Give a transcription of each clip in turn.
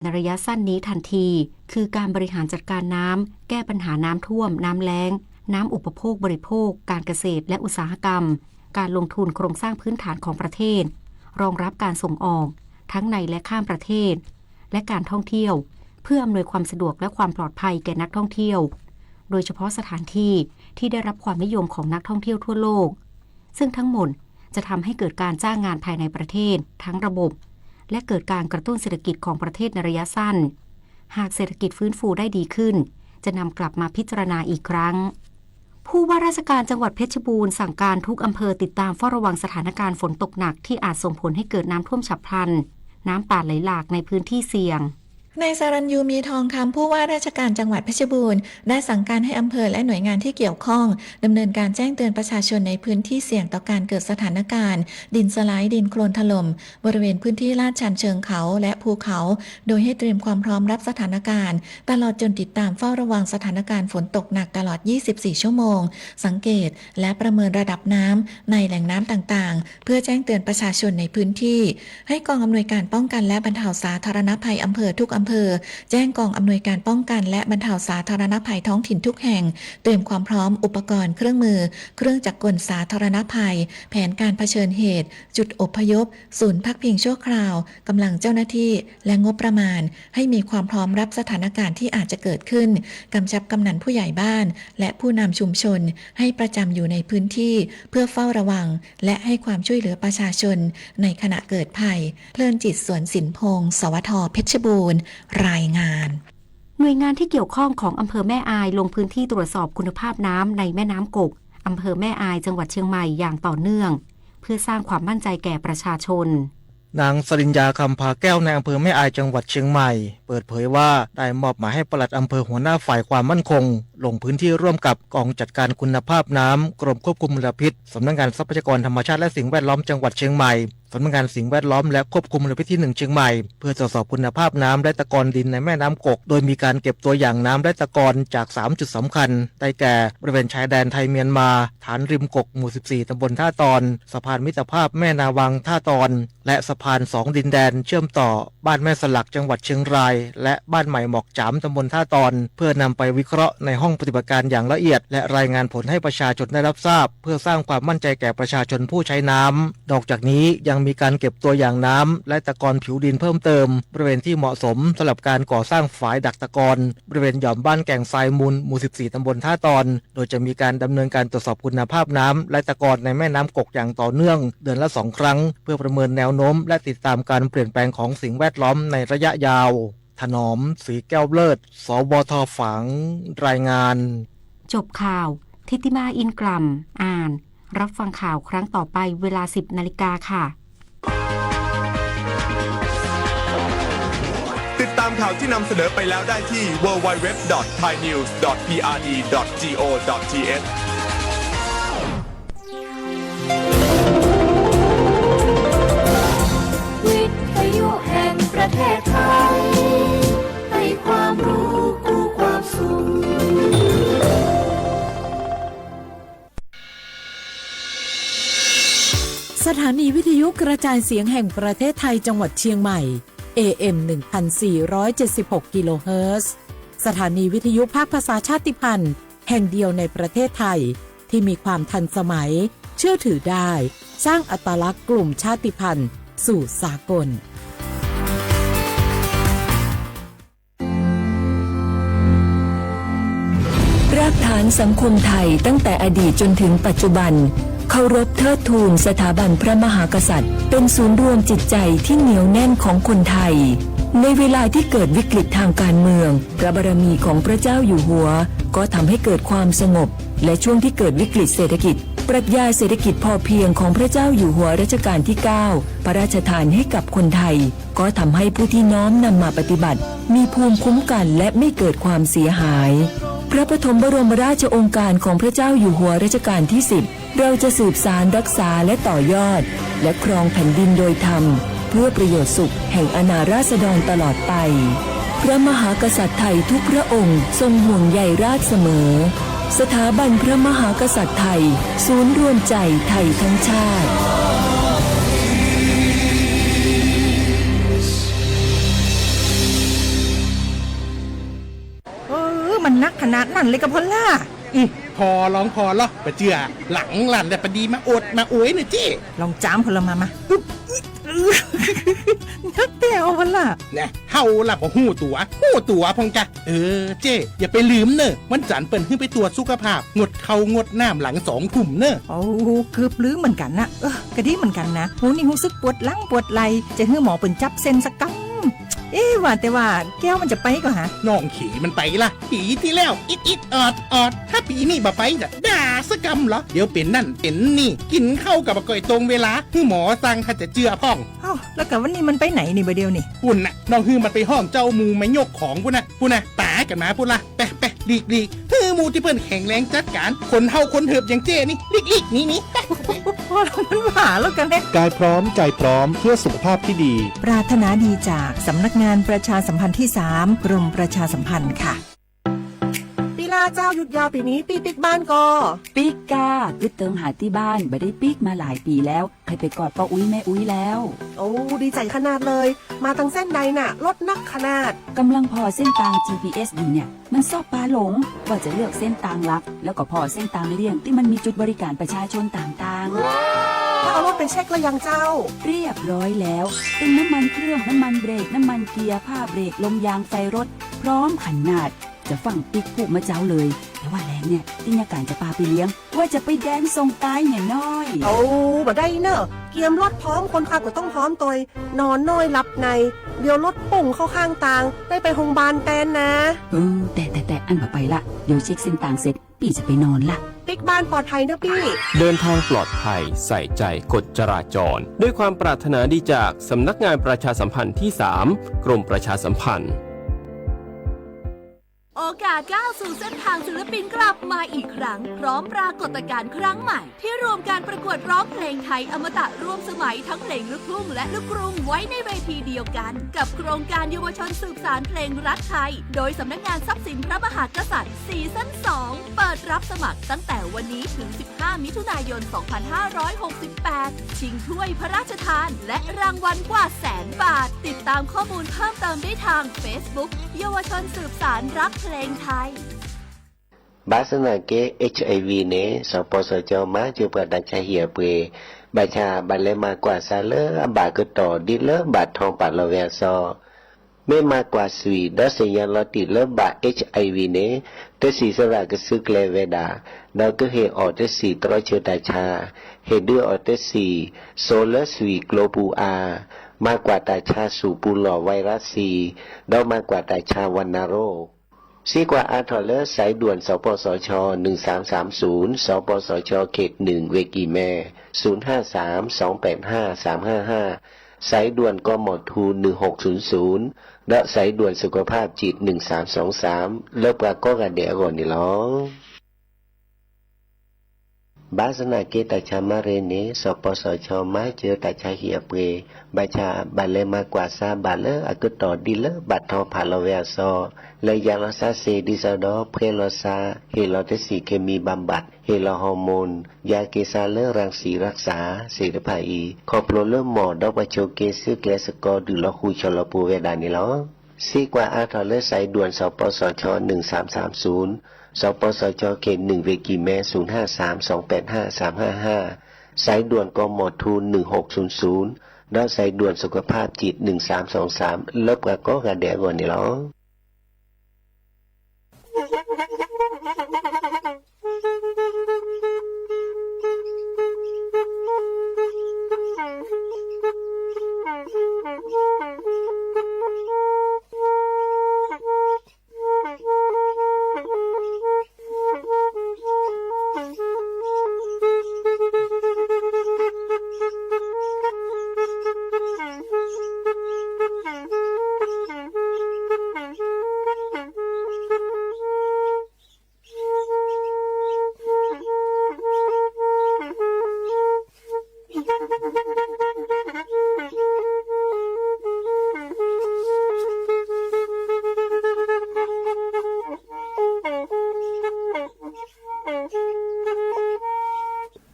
ในระยะสั้นนี้ทันที คือการบริหารจัดการน้ำ แก้ปัญหาน้ำท่วม น้ำแล้ง น้ำอุปโภคบริโภค การเกษตรและอุตสาหกรรม การลงทุนโครงสร้างพื้นฐานของประเทศ รองรับการส่งออก ทั้งในและข้ามประเทศ และการท่องเที่ยว เพื่ออำนวยความสะดวกและความปลอดภัยแก่นักท่องเที่ยว โดยเฉพาะสถานที่ที่ได้รับความนิยมของนักท่องเที่ยวทั่วโลก ซึ่งทั้งหมดจะทำให้เกิดการจ้างงานภายในประเทศทั้งระบบ และเกิดการกระตุ้นเศรษฐกิจของประเทศในระยะสั้น หากเศรษฐกิจฟื้นฟูได้ดีขึ้น จะนำกลับมาพิจารณาอีกครั้ง ผู้ว่าราชการจังหวัดเพชรบูรณ์สั่งการทุกอำเภอติดตามเฝ้าระวังสถานการณ์ฝนตกหนักที่อาจส่งผลให้เกิดน้ำท่วมฉับพลัน น้ำป่าไหลหลากในพื้นที่เสี่ยง นายสรัญยู มีทองคำ ผู้ว่าราชการจังหวัดเพชรบูรณ์ ได้สั่งการให้อำเภอและหน่วยงานที่เกี่ยวข้อง ดำเนินการแจ้งเตือนประชาชนในพื้นที่เสี่ยงต่อการเกิดสถานการณ์ดินสไลด์ ดินโคลนถล่ม บริเวณพื้นที่ลาดชันเชิงเขาและภูเขา โดยให้เตรียมความพร้อมรับสถานการณ์ ตลอดจนติดตามเฝ้าระวังสถานการณ์ฝนตกหนักตลอด ยี่สิบสี่ ชั่วโมง สังเกตและประเมินระดับน้ำในแหล่งน้ำต่างๆ เพื่อแจ้งเตือนประชาชนในพื้นที่ ให้กองอำนวยการป้องกันและบรรเทาสาธารณภัยอำเภอทุกอำเภอ แจ้งกองอำนวยการป้องกันและบรรเทาสาธารณภัยท้องถิ่นทุกแห่ง เตรียมความพร้อมอุปกรณ์เครื่องมือ เครื่องจักรกลสาธารณภัย แผนการเผชิญเหตุ จุดอพยพ ศูนย์พักพิงชั่วคราว กำลังเจ้าหน้าที่ และงบประมาณ ให้มีความพร้อมรับสถานการณ์ที่อาจจะเกิดขึ้น กำชับกำนันผู้ใหญ่บ้าน และผู้นำชุมชน ให้ประจำอยู่ในพื้นที่ เพื่อเฝ้าระวัง และให้ความช่วยเหลือประชาชน ในขณะเกิดภัย เพลินจิต สวนสินพงษ์ สวท เพชรบูรณ์ รายงาน หน่วยงานที่เกี่ยวข้องของอำเภอแม่อายลงพื้นที่ตรวจสอบคุณภาพน้ำในแม่น้ำกก อำเภอแม่อาย จังหวัดเชียงใหม่อย่างต่อเนื่อง เพื่อสร้างความมั่นใจแก่ประชาชน นางสริญญา คำพาแก้ว นายอำเภอแม่อาย จังหวัดเชียงใหม่ เปิดเผยว่าได้มอบหมายให้ปลัดอำเภอหัวหน้าฝ่ายความมั่นคง ลงพื้นที่ร่วมกับกองจัดการคุณภาพน้ำ กรมควบคุมมลพิษ สำนักงานทรัพยากรธรรมชาติและสิ่งแวดล้อมจังหวัดเชียงใหม่ สำนักงานสิ่งแวดล้อมและควบคุมมลพิษที่หนึ่งเชียงใหม่ เพื่อตรวจสอบคุณภาพน้ำและตะกอนดินในแม่น้ำกก โดยมีการเก็บตัวอย่างน้ำและตะกอนจากสามจุดสำคัญ ได้แก่ บริเวณชายแดนไทยเมียนมา ฐานริมกกหมู่สิบสี่ ตำบลท่าตอน สะพานมิตรภาพแม่นาวังท่าตอน และสะพานสองดินแดนเชื่อมต่อบ้านแม่สลักจังหวัดเชียงราย และบ้านใหม่หมอกจามตำบลท่าตอน เพื่อนำไปวิเคราะห์ในห้องปฏิบัติการอย่างละเอียด และรายงานผลให้ประชาชนได้รับทราบ เพื่อสร้างความมั่นใจแก่ประชาชนผู้ใช้น้ำ นอกจากนี้ยังมีการเก็บตัวอย่างน้ำและตะกอนผิวดินเพิ่มเติม บริเวณที่เหมาะสมสำหรับการก่อสร้างฝายดักตะกอน บริเวณหย่อมบ้านแก่งทรายมูล หมู่สิบสี่ ตำบลท่าตอน โดยจะมีการดำเนินการตรวจสอบคุณภาพน้ำและตะกอนในแม่น้ำกกอย่างต่อเนื่อง เดือนละสองครั้ง เพื่อประเมินแนวโน้มและติดตามการเปลี่ยนแปลงของสิ่งแวดล้อมในระยะยาว ถนอม ศรีแก้วเลิศ สวท ฝาง รายงาน จบข่าว ทิติมา อินกล่ำ อ่าน รับฟังข่าวครั้งต่อไปเวลา สิบนาฬิกาค่ะ ติดตามข่าวที่นำเสนอไปแล้วได้ที่ ดับเบิลยู ดับเบิลยู ดับเบิลยู ดอท ไทยนิวส์ ดอท พีอาร์ดี ดอท จีโอ ดอท ทีเอช วิทยุแห่งประเทศไทย ให้ความรู้คู่ความสุข สถานีวิทยุกระจายเสียงแห่งประเทศไทยจังหวัดเชียงใหม่ เอเอ็ม หนึ่งพันสี่ร้อยเจ็ดสิบหก กิโลเฮิรตซ์ สถานีวิทยุภาคภาษาชาติพันธุ์ แห่งเดียวในประเทศไทย ที่มีความทันสมัย เชื่อถือได้ สร้างอัตลักษณ์กลุ่มชาติพันธุ์สู่สากล รากฐานสังคมไทยตั้งแต่อดีตจนถึงปัจจุบัน เคารพเทิดทูนสถาบันพระมหากษัตริย์ เป็นศูนย์รวมจิตใจที่เหนียวแน่นของคนไทย ในเวลาที่เกิดวิกฤตทางการเมือง พระบารมีของพระเจ้าอยู่หัว ก็ทำให้เกิดความสงบ และช่วงที่เกิดวิกฤตเศรษฐกิจ ปรัชญาเศรษฐกิจพอเพียงของพระเจ้าอยู่หัวรัชกาลที่เก้า พระราชทานให้กับคนไทย ก็ทำให้ผู้ที่น้อมนำมาปฏิบัติ มีภูมิคุ้มกันและไม่เกิดความเสียหาย พระปฐมบรมราชโองการของพระเจ้าอยู่หัวรัชกาลที่สิบ เราจะสืบสานรักษาและต่อยอด และครองแผ่นดินโดยธรรม เพื่อประโยชน์สุขแห่งอาณาราษฎรตลอดไป พระมหากษัตริย์ไทยทุกพระองค์ทรงห่วงใยราษฎร์เสมอ สถาบันพระมหากษัตริย์ไทย ศูนย์รวมใจไทยทั้งชาติ နးခနၣ်လၢ်လၢကဖီလာ်, ဖီလီၤဖီလီၤ ပစၢၢ်လၢ်လၢ် ပဒံးမၤအိၣ်မၤအိၣ်န့ၣ်က့ၢ်, လီၤကၠၢမ်ဖီလီၤမၤမၤ, နးတဲအီၤဖီလာ်, ဟးအိၣ်လၢ် ပဟူတူာ် ဟူတူာ်ဖီကၢ်, အၢ က့ၢ် ယပလံမၢ်နၢၣ် ဝၼ်းစၢၣ်ပၢၢ် ဟ့ၣ်ပတူၢ်စုကဖၣ် ငူတ်ၢ်ခီၣ်ငူတ်ၢ်နၢ် လင်သွင်ထုမ်ၣ်နၢၣ်, အိ ကပျုၤမုၢ်ကၢ်နး, ကဒံမုၢ်ကၢ်နး, ဟူနံၣ်ဟူစ့ၢ် ပှဲၤလၢပှဲၤလံ, ကဟ့ၣ်မီၣ်ပၢၢ်ကၠၢပ်ၢ်စ့ၣ်စကီး, အ့ ဝဲတဲဝဲ ကဲမ့ၢ်ကပၤကီးဟါ, နီၢ်ခံးမ့ၢ်ပၢၢ်လၢ် ခံးထံၣ်လၢ အံၣ်အံၣ်အီၣ်အီၣ် ဟးပံၤနံၣ်ဘၣ်ပၢၢ် ဒၣ်စကီးလီၤ, ဒ်ပ့ၢ်နၢၣ်ပ့ၢ်နံၣ် ကံၣ်ခီၣ်ကဘၣ်ကွၢ်တိၢ်ဝဲလၢ် ဟ့ၣ်မီၣ်သၣ် ဟးတစၢၢ်အဖီၣ်, လၢကဝဲန့ၣ်မ့ၢ်ပၢၢ်နံၣ်န့ၣ် ဝဲဒၣ်န့ၣ် ပုၢ်နး နီၢ်ဟုမ့ၢ်ပၢၢ်ဟီၣ်ကၠီမူ မ့ၢ်ညိၣ်ခီၣ်ပုၢ်နး ပုၢ်နး ပၢ်ကနၣ်ပုၢ်လၢ် ပဲပဲ လံၤလံၤ ဟ့ၣ်မူတံၢ်ဖုၣ် แข็งแรง จัดการ คนเฒ่าคนเถิบ อย่างเจ้นี่ လံၤလံၤနံၣ်နံၣ် พร้อมใจพร้อมเพื่อสุขภาพที่ดี ปรารถนาดีจากสำนักงานประชาสัมพันธ์ที่สาม กรมประชาสัมพันธ์ค่ะ ปีลาเจ้าหยุดยาวปีนี้ ปี้ปิ๊กบ้านก่อ ปิ๊กก้า กึ๊ดเติงหาตี้บ้าน บ่ได้ปิ๊กมาหลายปีแล้ว ใครไปกอดป้าอุ๊ยแม่อุ๊ยแล้ว โอ้ ดีใจขนาดเลย มาตังเส้นใดน่ะ รถนักขนาด กำลังผ่อเส้นตาง จีพีเอส อยู่เนี่ย มันซอกปาหลง ว่าจะเลือกเส้นตางหลัก แล้วก็ผ่อเส้นตางเลี่ยงที่มันมีจุดบริการประชาชนต่างๆ แล้วเอารถไปเช็คแล้วยังเจ้า เรียบร้อยแล้ว ตึงน้ำมันเครื่อง น้ำมันเบรก น้ำมันเกียร์ ผ้าเบรก ลมยาง ไฟรถ พร้อมขนาด จะฟั่งปิ๊กพูดมาเจ้าเลย แต่ว่าแลงเนี่ย ตี้ยาก๋านจะปาไปเลี้ยง ว่าจะไปแดนส่งตายเนี่ยน้อย โอ้ บ่ได้เนอะ เกียมรถพร้อม คนขับก็ต้องพร้อมตวย นอนน้อยหลับใน เดี๋ยวรถปุ่งเข้าข้างตาง ได้ไปโฮงพยาบาลแตนนะ เออ แต่ แต่ แต่ อั้นบ่ไปละ เดี๋ยวเช็คเส้นตางเสร็จ ปี้จะไปนอนละ ปิ๊กบ้านปลอดภัยเนอะปี้ เดินทางปลอดภัย ใส่ใจกฎจราจร ด้วยความปรารถนาดีจากสำนักงานประชาสัมพันธ์ที่สาม กรมประชาสัมพันธ์ โอกาสก้าวสู่เส้นทางศิลปินกลับมาอีกครั้ง พร้อมปรากฏการณ์ครั้งใหม่ ที่รวมการประกวดร้องเพลงไทยอมตะร่วมสมัยทั้งเพลงลูกทุ่งและลูกกรุงไว้ในเวทีเดียวกัน กับโครงการเยาวชนสืบสานเพลงรักไทย โดยสำนักงานทรัพย์สินพระมหากษัตริย์ ซีซั่นสอง เปิดรับสมัครตั้งแต่วันนี้ถึง สิบห้า มิถุนายน สองพันห้าร้อยหกสิบแปด ชิงถ้วยพระราชทาน และรางวัลกว่าแสนบาท ติดตามข้อมูลเพิ่มเติมได้ทาง Facebook เยาวชนสืบสานรักเพลงไทย ဘၣ်ဆၣ်သနာ်က့ HIV န့ၣ် စီၤပီစီၤကၠီမၤစၢၤပှၤတၢ်ဆါဟံၣ်အပှ့ၤ, ဘၣ်ဆၣ်ဘၣ်လဲၤမၤကွၢ်စၢၤလၢအဘၣ်ကတီၢ်ဒ်လၢဘၣ်ထီပာ်လီၤဝဲအစီ, မ့ၢ်မၤကွၢ်ဆှံဒီးသ့ၣ်ညါလီၤတံၢ်လၢဘၣ် HIV န့ၣ်, တဆံးစရၣ်ကစုကျဲဝဲဒၣ်, ဒီးကဟ့ၣ်အီၤတဆံးတြီဆၢတၢ်ဆါ, ဟ့ၣ်ဒုးအီၤတဆံးစိလၢဆှံကျိပူၤအါ, မၤကွၢ်တၢ်ဆါဆူၣ်ပူၤလီၢ် virus C, ဒီးမၤကွၢ်တၢ်ဆါဝၤနၢရိ စ့ကွၢ်အါထီၣ်လၢ สายด่วน สปสช หนึ่งสามสามศูนย์, สปสช เขตหนึ่ง เวกีแมร์ ศูนย์ห้าสาม สองแปดห้า สามห้าห้า, สายด่วน กมธ หนึ่งหกศูนย์ศูนย์ ဒီး สายด่วนสุขภาพจิต หนึ่งสามสองสาม လၢပှၤကိးဂၤဒဲးအဂီၢ်န့ၣ်လီၤ. ဘၣ်ဆၣ်သနာ်က့ တၢ်ဆါမၤရ့န့ၣ် စီၤပီစီၤကၠီမၤစၢၤတၢ်ဆါဟံၣ်အပှ့ၤ, ဘၣ်ဆၣ်ဘၣ်လဲၤမၤကွၢ်စၢၤဘၣ်လၢအကတီၢ်ဒ်လၢဘၣ်ထီပာ်လီၤဝဲအစီ, လဲၤယၤလီၤစၢၤစ့ၢ်ဒ်သိးဒီး ဖှဲလီၤစၢၤ, ဟ့ၣ်လီၤတဆံး เคมีบำบัด, ဟ့ၣ်လီၤ ฮอร์โมน, ယၤက့ၤစၢၤလၢ รังสีรักษา သ့ၣ်တဖၣ်အံၤ, ခီဖျိလၢမီၢ်ဒီးပှၤဆိးက့ၤ စုကျဲစ့ၢ်ကီး ဒုၣ်လီၤဃူဆီၣ်လီၤပူၤဝဲဒၣ်န့ၣ်လီၤ. စ့ကွၢ်အါထီၣ်လၢ สายด่วน สปสช หนึ่งสามสามศูนย์, สปสช เขตหนึ่ง เวกีแมร์ ศูนย์ห้าสามสองแปดห้าสามห้าห้า, สายด่วน กมธ หนึ่งหกศูนย์ศูนย์ ဒီး สายด่วนสุขภาพจิต หนึ่งสามสองสาม လၢပှၤကိးဂၤဒဲးအဂီၢ်န့ၣ်လီၤ.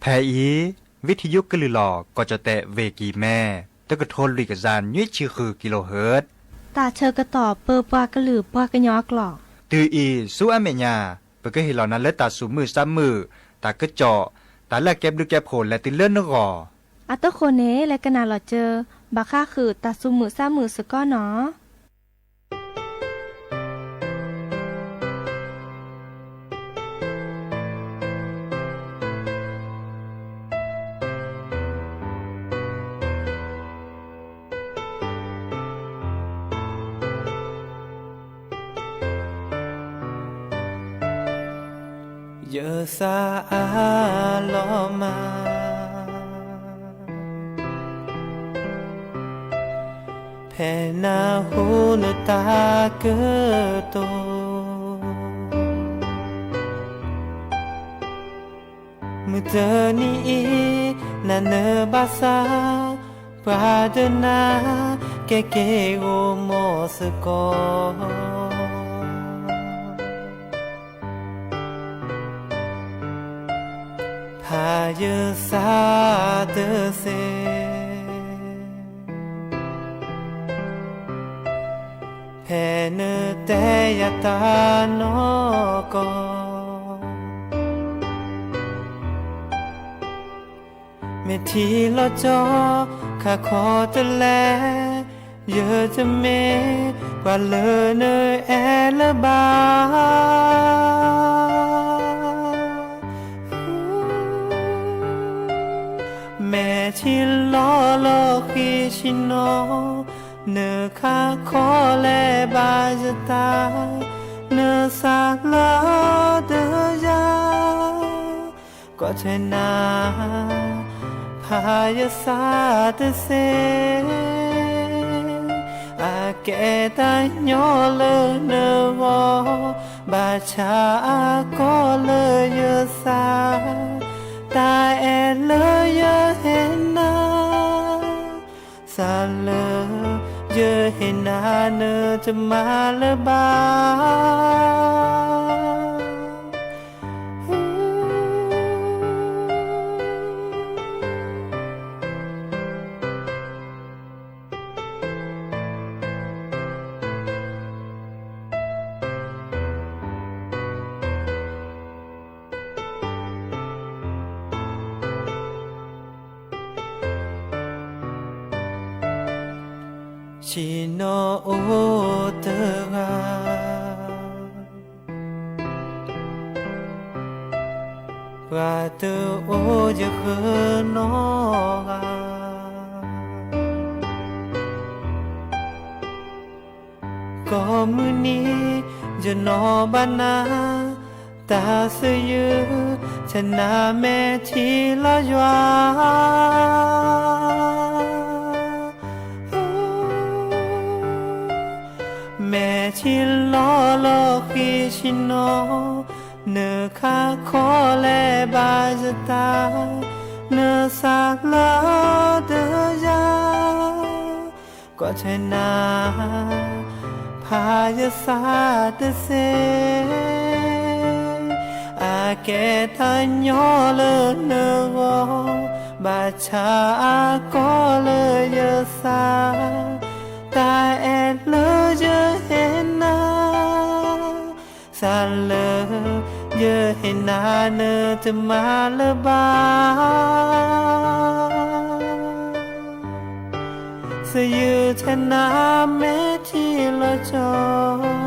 ဖဲအံၤ ဝံထံယုကလုာ်လီၤ ကီၢ်ကၠီၣ်တဲၣ် ဝ့ၢ်ကံၢ်မဲ, တကထိလွံၢ်ကယၤနွံဆံဃု kilohertz, တၢ်ဆၢကတီၢ်ပၢပှၤကလုာ်ပှၤကညီအကျိာ် တုၤအံၤဆူအမဲာ်ညါ, ပကဟ့ၣ်လီၤနၤလၢတၢ်သူၣ်မုာ်သးမုာ်, တၢ်ကစီၣ်, တၢ်လၢအကဲဘျုးကဲဖှိၣ်လဲၤတုၤလၢနဂီၢ်. အတဃိန့ၣ် လဲၤကနၣ်လီၤစၢၤ ဘၣ်ဃးဃုာ်တၢ်သူၣ်မုာ်သးမုာ်စ့ၢ်ကီးနီၤ. ယသးအါလီၤမး ဖဲနၢ်ဟူနတၢ်ကတိၤ မုၢ်တနံၤအံၤ နၤနဘၣ်သး ပှၤဒုးနၤ ကဲက့ၤဂီၤမီၢ်စ့ၢ်ကီး ဖးယသးတသ့ ဖဲနတဲယၤတၢ်နီၢ်ကီၢ် မ့ၢ်ထံၣ်လီၤကၠီ ခါခီတလဲ ယတမ့ၢ်ပှၤလၢနအဲၣ်လၢၤဘၣ် မဲာ်ထံလီၤလီၤဃံဆ့ၣ်နီၤ နခါခီလဲၤဘၣ်ယသး နသးလၢဒၢးယၤ ကွၢ်ထွဲနၤ ဖးယသးတသ့ အကဲတၢ်ညီလၢနဂီၢ် ဘၣ်ဆၣ်အကီလၢယသး တၢ်အဲၣ်လၢယဟ့ၣ်နၤ သးလၢယဟ့ၣ်နၤ နတမၤလၢၤဘၣ် ဆ့ၣ်နီၤအိၣ်တဂၤ ပှၤတအိၣ်ယဃၢၤနီတဂၤ ကိးမုၢ်နံၤ ယနီၣ်ဘၣ်နၤ တၢ်သယုၢ် ဆနၢ်မဲာ်ထံလီၤယွၤ မဲာ်ထံလီၤလီၤဃံဆ့ၣ်နီၤ နခါခီလဲၤဘၣ်ယသး နသးလၢဒၢးယၤ ကွၢ်ထွဲနၤ ဖးယသးတသ့ အကဲတၢ်ညီလၢနဂီၢ် ဘၣ်ဆၣ်အကီလၢယသး တၢ်အဲၣ်လၢယဟ့ၣ်နၤ သးလၢယဟ့ၣ်နၤ နတမၤလၢၤဘၣ် သယုၢ်ထဲနမဲာ်ထံလီၤ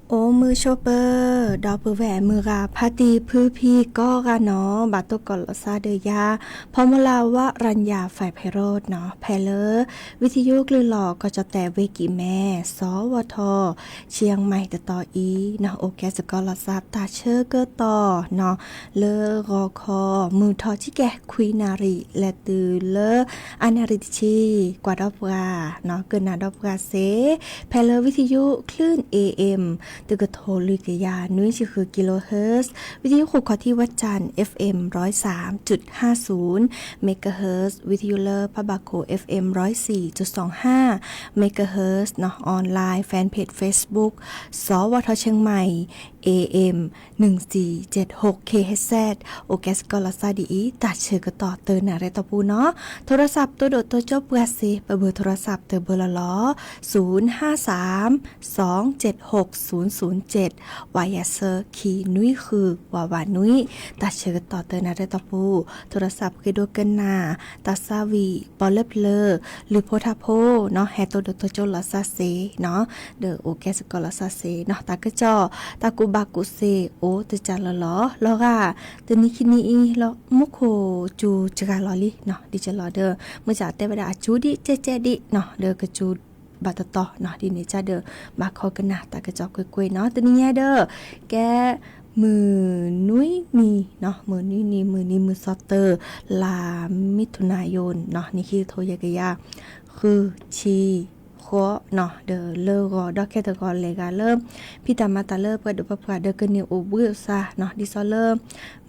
ကၠီ အိၣ်မုာ်ဆိးပၢၤ ဒီပုၢ်ဝဲၢ်မုၢ်ဂၤ ဖါတံၢ်ဖုဖံကိးဂၤနီၤ ဘၣ်တိၢ်ကီးလီၤသးဒီးယၤ ဖီမုလၢ် ဝရၣ်ယၤ ဖဲးဖဲးရိးနီၤ ဖဲလၢ ဝံသယုကလုၢ်လီၤ ကီၢ်ကၠီၣ်တဲၣ်ဝ့ၢ်ကံၢ်မဲ စီၤဝီၤထီၣ် ဆံၣ်ယၣ်မံၣ် တတီၤအံၤနီၤ အိၣ်ကဲစ့ၢ်ကီးလီၤသးတၢ်ဆၢကတီၢ်နီၤ လၢဂီၤခီ မုၢ်ထီၣ်ဆံကဲ ခွံနၣ်ရံၣ် လဲၤတုၤလၢ အနၣ်ရံၣ်တဆံ ကွၢ်ဒီးပှၤနီၤ ကနၣ်ဒီးပှၤစ့ၢ် ဖဲလၢဝံသယုကလုၢ် A M တကထိလွံၢ်ကယၤ နွံဆံဃု kilohertz ဝံသယုဃုခီၣ်ထံးဝဲကၠၣ် FM ร้อยสามจุดห้าศูนย์ megahertz ဝံသယုလၢဖးဘၣ်ခိၣ် FM ร้อยสี่จุดสองห้า megahertz နီၤ online fan page Facebook สวท เชียงใหม่ AM หนึ่งสี่เจ็ดหก kilohertz အိၣ်ကဲစ့ၢ်ကီးလီၤစၢ်ဒ်အံၤ တၢ်ဆၢကတီၢ်တနၣ်ရံၣ်တီၢ်ပူၤနီၤ โทรศัพท์ တိၢ်ဒိၣ်တိၢ်ကၠိပှၤစ့ ပဘုၢ် โทรศัพท์ တဘုၢ်လီၤလီၤ ศูนย์ห้าสาม สองเจ็ดหก ศูนย์ศูนย์เจ็ด ဝးယၤဆၢ ခံနွံဃု ဝးဝးနွံ တၢ်ဆၢကတီၢ်တနၣ်ရံၣ်တီၢ်ပူၤ โทรศัพท์ ဃ့ဒိကနၣ် တၢ်သးဝံၣ် ပီၣ်လၢပျၢၤ လုၢ်ဖိထါဖိနီၤ ဟဲတိၢ်ဒိၣ်တိၢ်ကၠိလီၤစၢ်စ့နီၤ ဒီးအိၣ်ကဲစ့ၢ်ကီးလီၤစၢ်စ့နီၤ တၢ်ကစီၣ် တၢ်ကူၣ်ဘၣ်ကူၣ်သ့အိၣ်တကၢ်လီၤလီၤ လီၤဂာ် တနံၤခံနံၤအံၤ မူခိၣ်စူၤစှၤလီၤလံနီၤ ဒ်ကလီၤဒီး မုၢ်ဆါတဲဝဲဒၣ်အစူၤဒံးကဲကဲဒံးနီၤ ဒီးကစူၤဘၣ်တတီၤနီၤ ဒ်န့ၣ်ကဒီး ဘၣ်ခီကနၣ်တၢ်ကစီၣ်ကွ့ၢ်ကွ့ၢ်နီၤ တနံၤညါဒီး ကဲ မုၢ်နွံနံၤနီၤ မုၢ်နွံနံၤ မုၢ်နံၤမုၢ်သီတၢ် လါမံၤထူနၤယိၤနီၤ နံၣ်ခံကထိယဲၢ်ကယၤ ဃုဆံဃိးနီၤ ဒီးလၢဂီၤဒီးခဲတဂီၤလဲၤဂၤလၢ ဖံးတၢ်မၤတၢ်လၢပှၤဒိၣ်ပှၤပှၢ်ဒီးကန့ၢ်အိၣ်ဘှံးအိၣ်သါနီၤ ဒ်သိးလၢ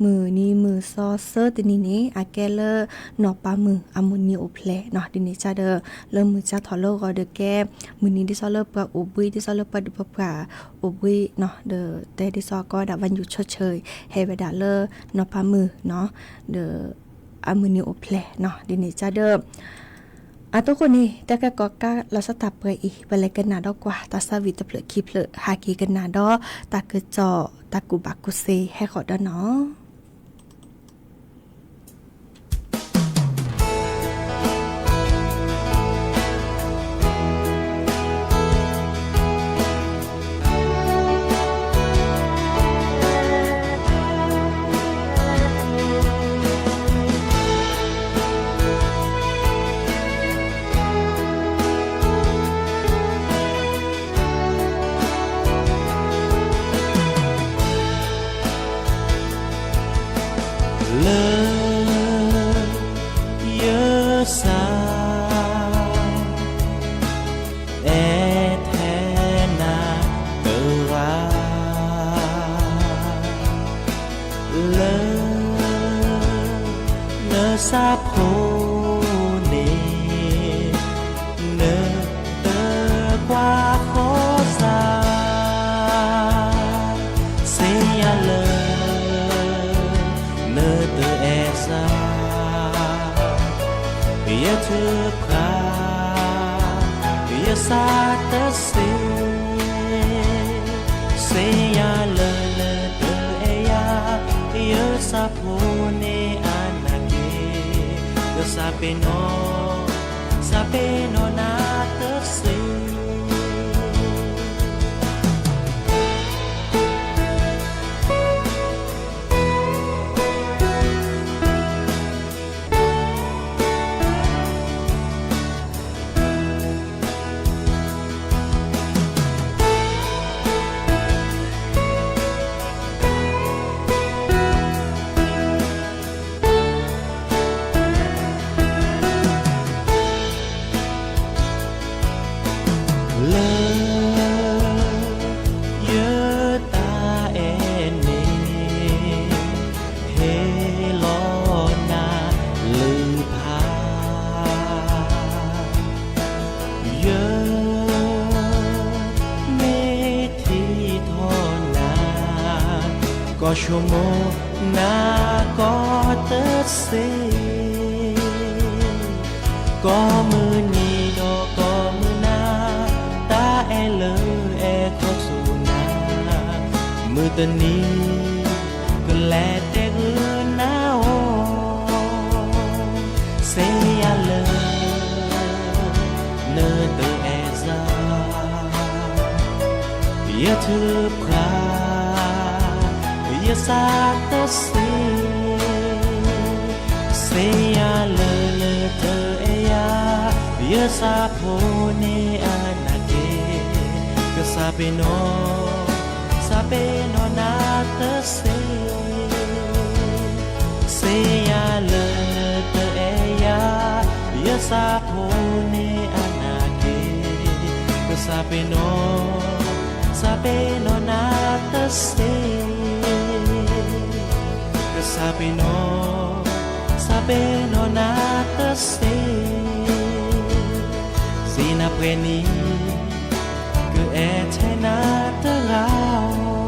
မုၢ်နံၤမုၢ်သီသၢတနံၤန့ၣ် အကဲလၢ နီၢ်ပၤမုၢ်အမုၢ်နံၤအိၣ်ဖျဲၣ်နီၤ ဒ်န့ၣ်ကဒီး လၢမုၢ်ဆါထီၣ်လၢဂီၤဒီးကဲ မုၢ်နံၤဒ်သိးလၢပှၤအိၣ်ဘှံး ဒ်သိးလၢပှၤဒိၣ်ပှၤပှၢ်အိၣ်ဘှံးနီၤ ဒီးတဲဒ်သိးကီးဝဲဒၣ် วันหยุดชดเชย ဟဲဝဲဒၣ်လၢ နီၢ်ပၤမုၢ်နီၤ ဒီး အမုၢ်နံၤအိၣ်ဖျဲၣ်နီၤ ဒ်န့ၣ်ကဒီး အတိခိၣ်န့ၣ် တၢ်ကဲကီးကါလီၤဆီတၢ်ပှဲၤအံၤ ပလဲၤကနၣ်ဒီးကွၢ် တၢ်သးဝံၣ်တဖျၢၣ်ခံဖျၢၣ် ဟးက့ၤကနၣ်ဒီး တၢ်ကစီၣ် တၢ်ကူၣ်ဘၣ်ကူၣ်သ့ဟဲဃီၤဒီးနီၤ လၢ ယသး အဲၣ်ထဲနၤတဂၤ လၢ နသးဖိန့ၣ် နတကွၢ်ဃီသး သ့ၣ်ညါလၢ နတအဲၣ်သး ယထုးဖှး ယသးတသ့ သ့ၣ်ညါလၢနတအဲၣ်ယၤ ယသးဖိန့ၣ်အနၢ်က့ၤ ယသးပ့ၤနီၣ် သးပ့ၤနီၣ်နၤတသ့ လၢ ယတၢ်အဲၣ်န့ၣ် ဟ့ၣ်လီၤနၤလုၢ်ဖး ယ မ့ၢ်ထံၣ်ထီၣ်နၤ ကီၢ်ဆိကမိၣ်နၤကီၢ်တသ့ ကိးမုၢ်နံၤဒီးကိးမုၢ်နၤ တၢ်အဲၣ်လၢအဲၣ်ခီဆူနၤ မုၢ်တနံၤ ကလဲၤတဲဂုာ်နၤအီၤ သ့ၣ်ညါလၢ နတအဲၣ်သး ယထုးဖှး ယသးတသ့ သ့ၣ်ညါလၢနတအဲၣ်ယၤ ယသးဖိန့ၣ်အနၢ်က့ၤ ကစၢ်ပ့ၤနီၣ် စၢ်ပ့ၤနီၣ်နၤတသ့ သ့ၣ်ညါလၢနတအဲၣ်ယၤ ယသးဖိန့ၣ်အနၢ်က့ၤ ကစၢ်ပ့ၤနီၣ် စးပ့ၤနီၣ်နၤတသ့, ကစးပ့ၤနီၣ်, စးပ့ၤနီၣ်နၤတသ့, စ့နၤပှဲၤနံၤ, ကအဲၣ်ထဲနၤတဂၤဧိၤ.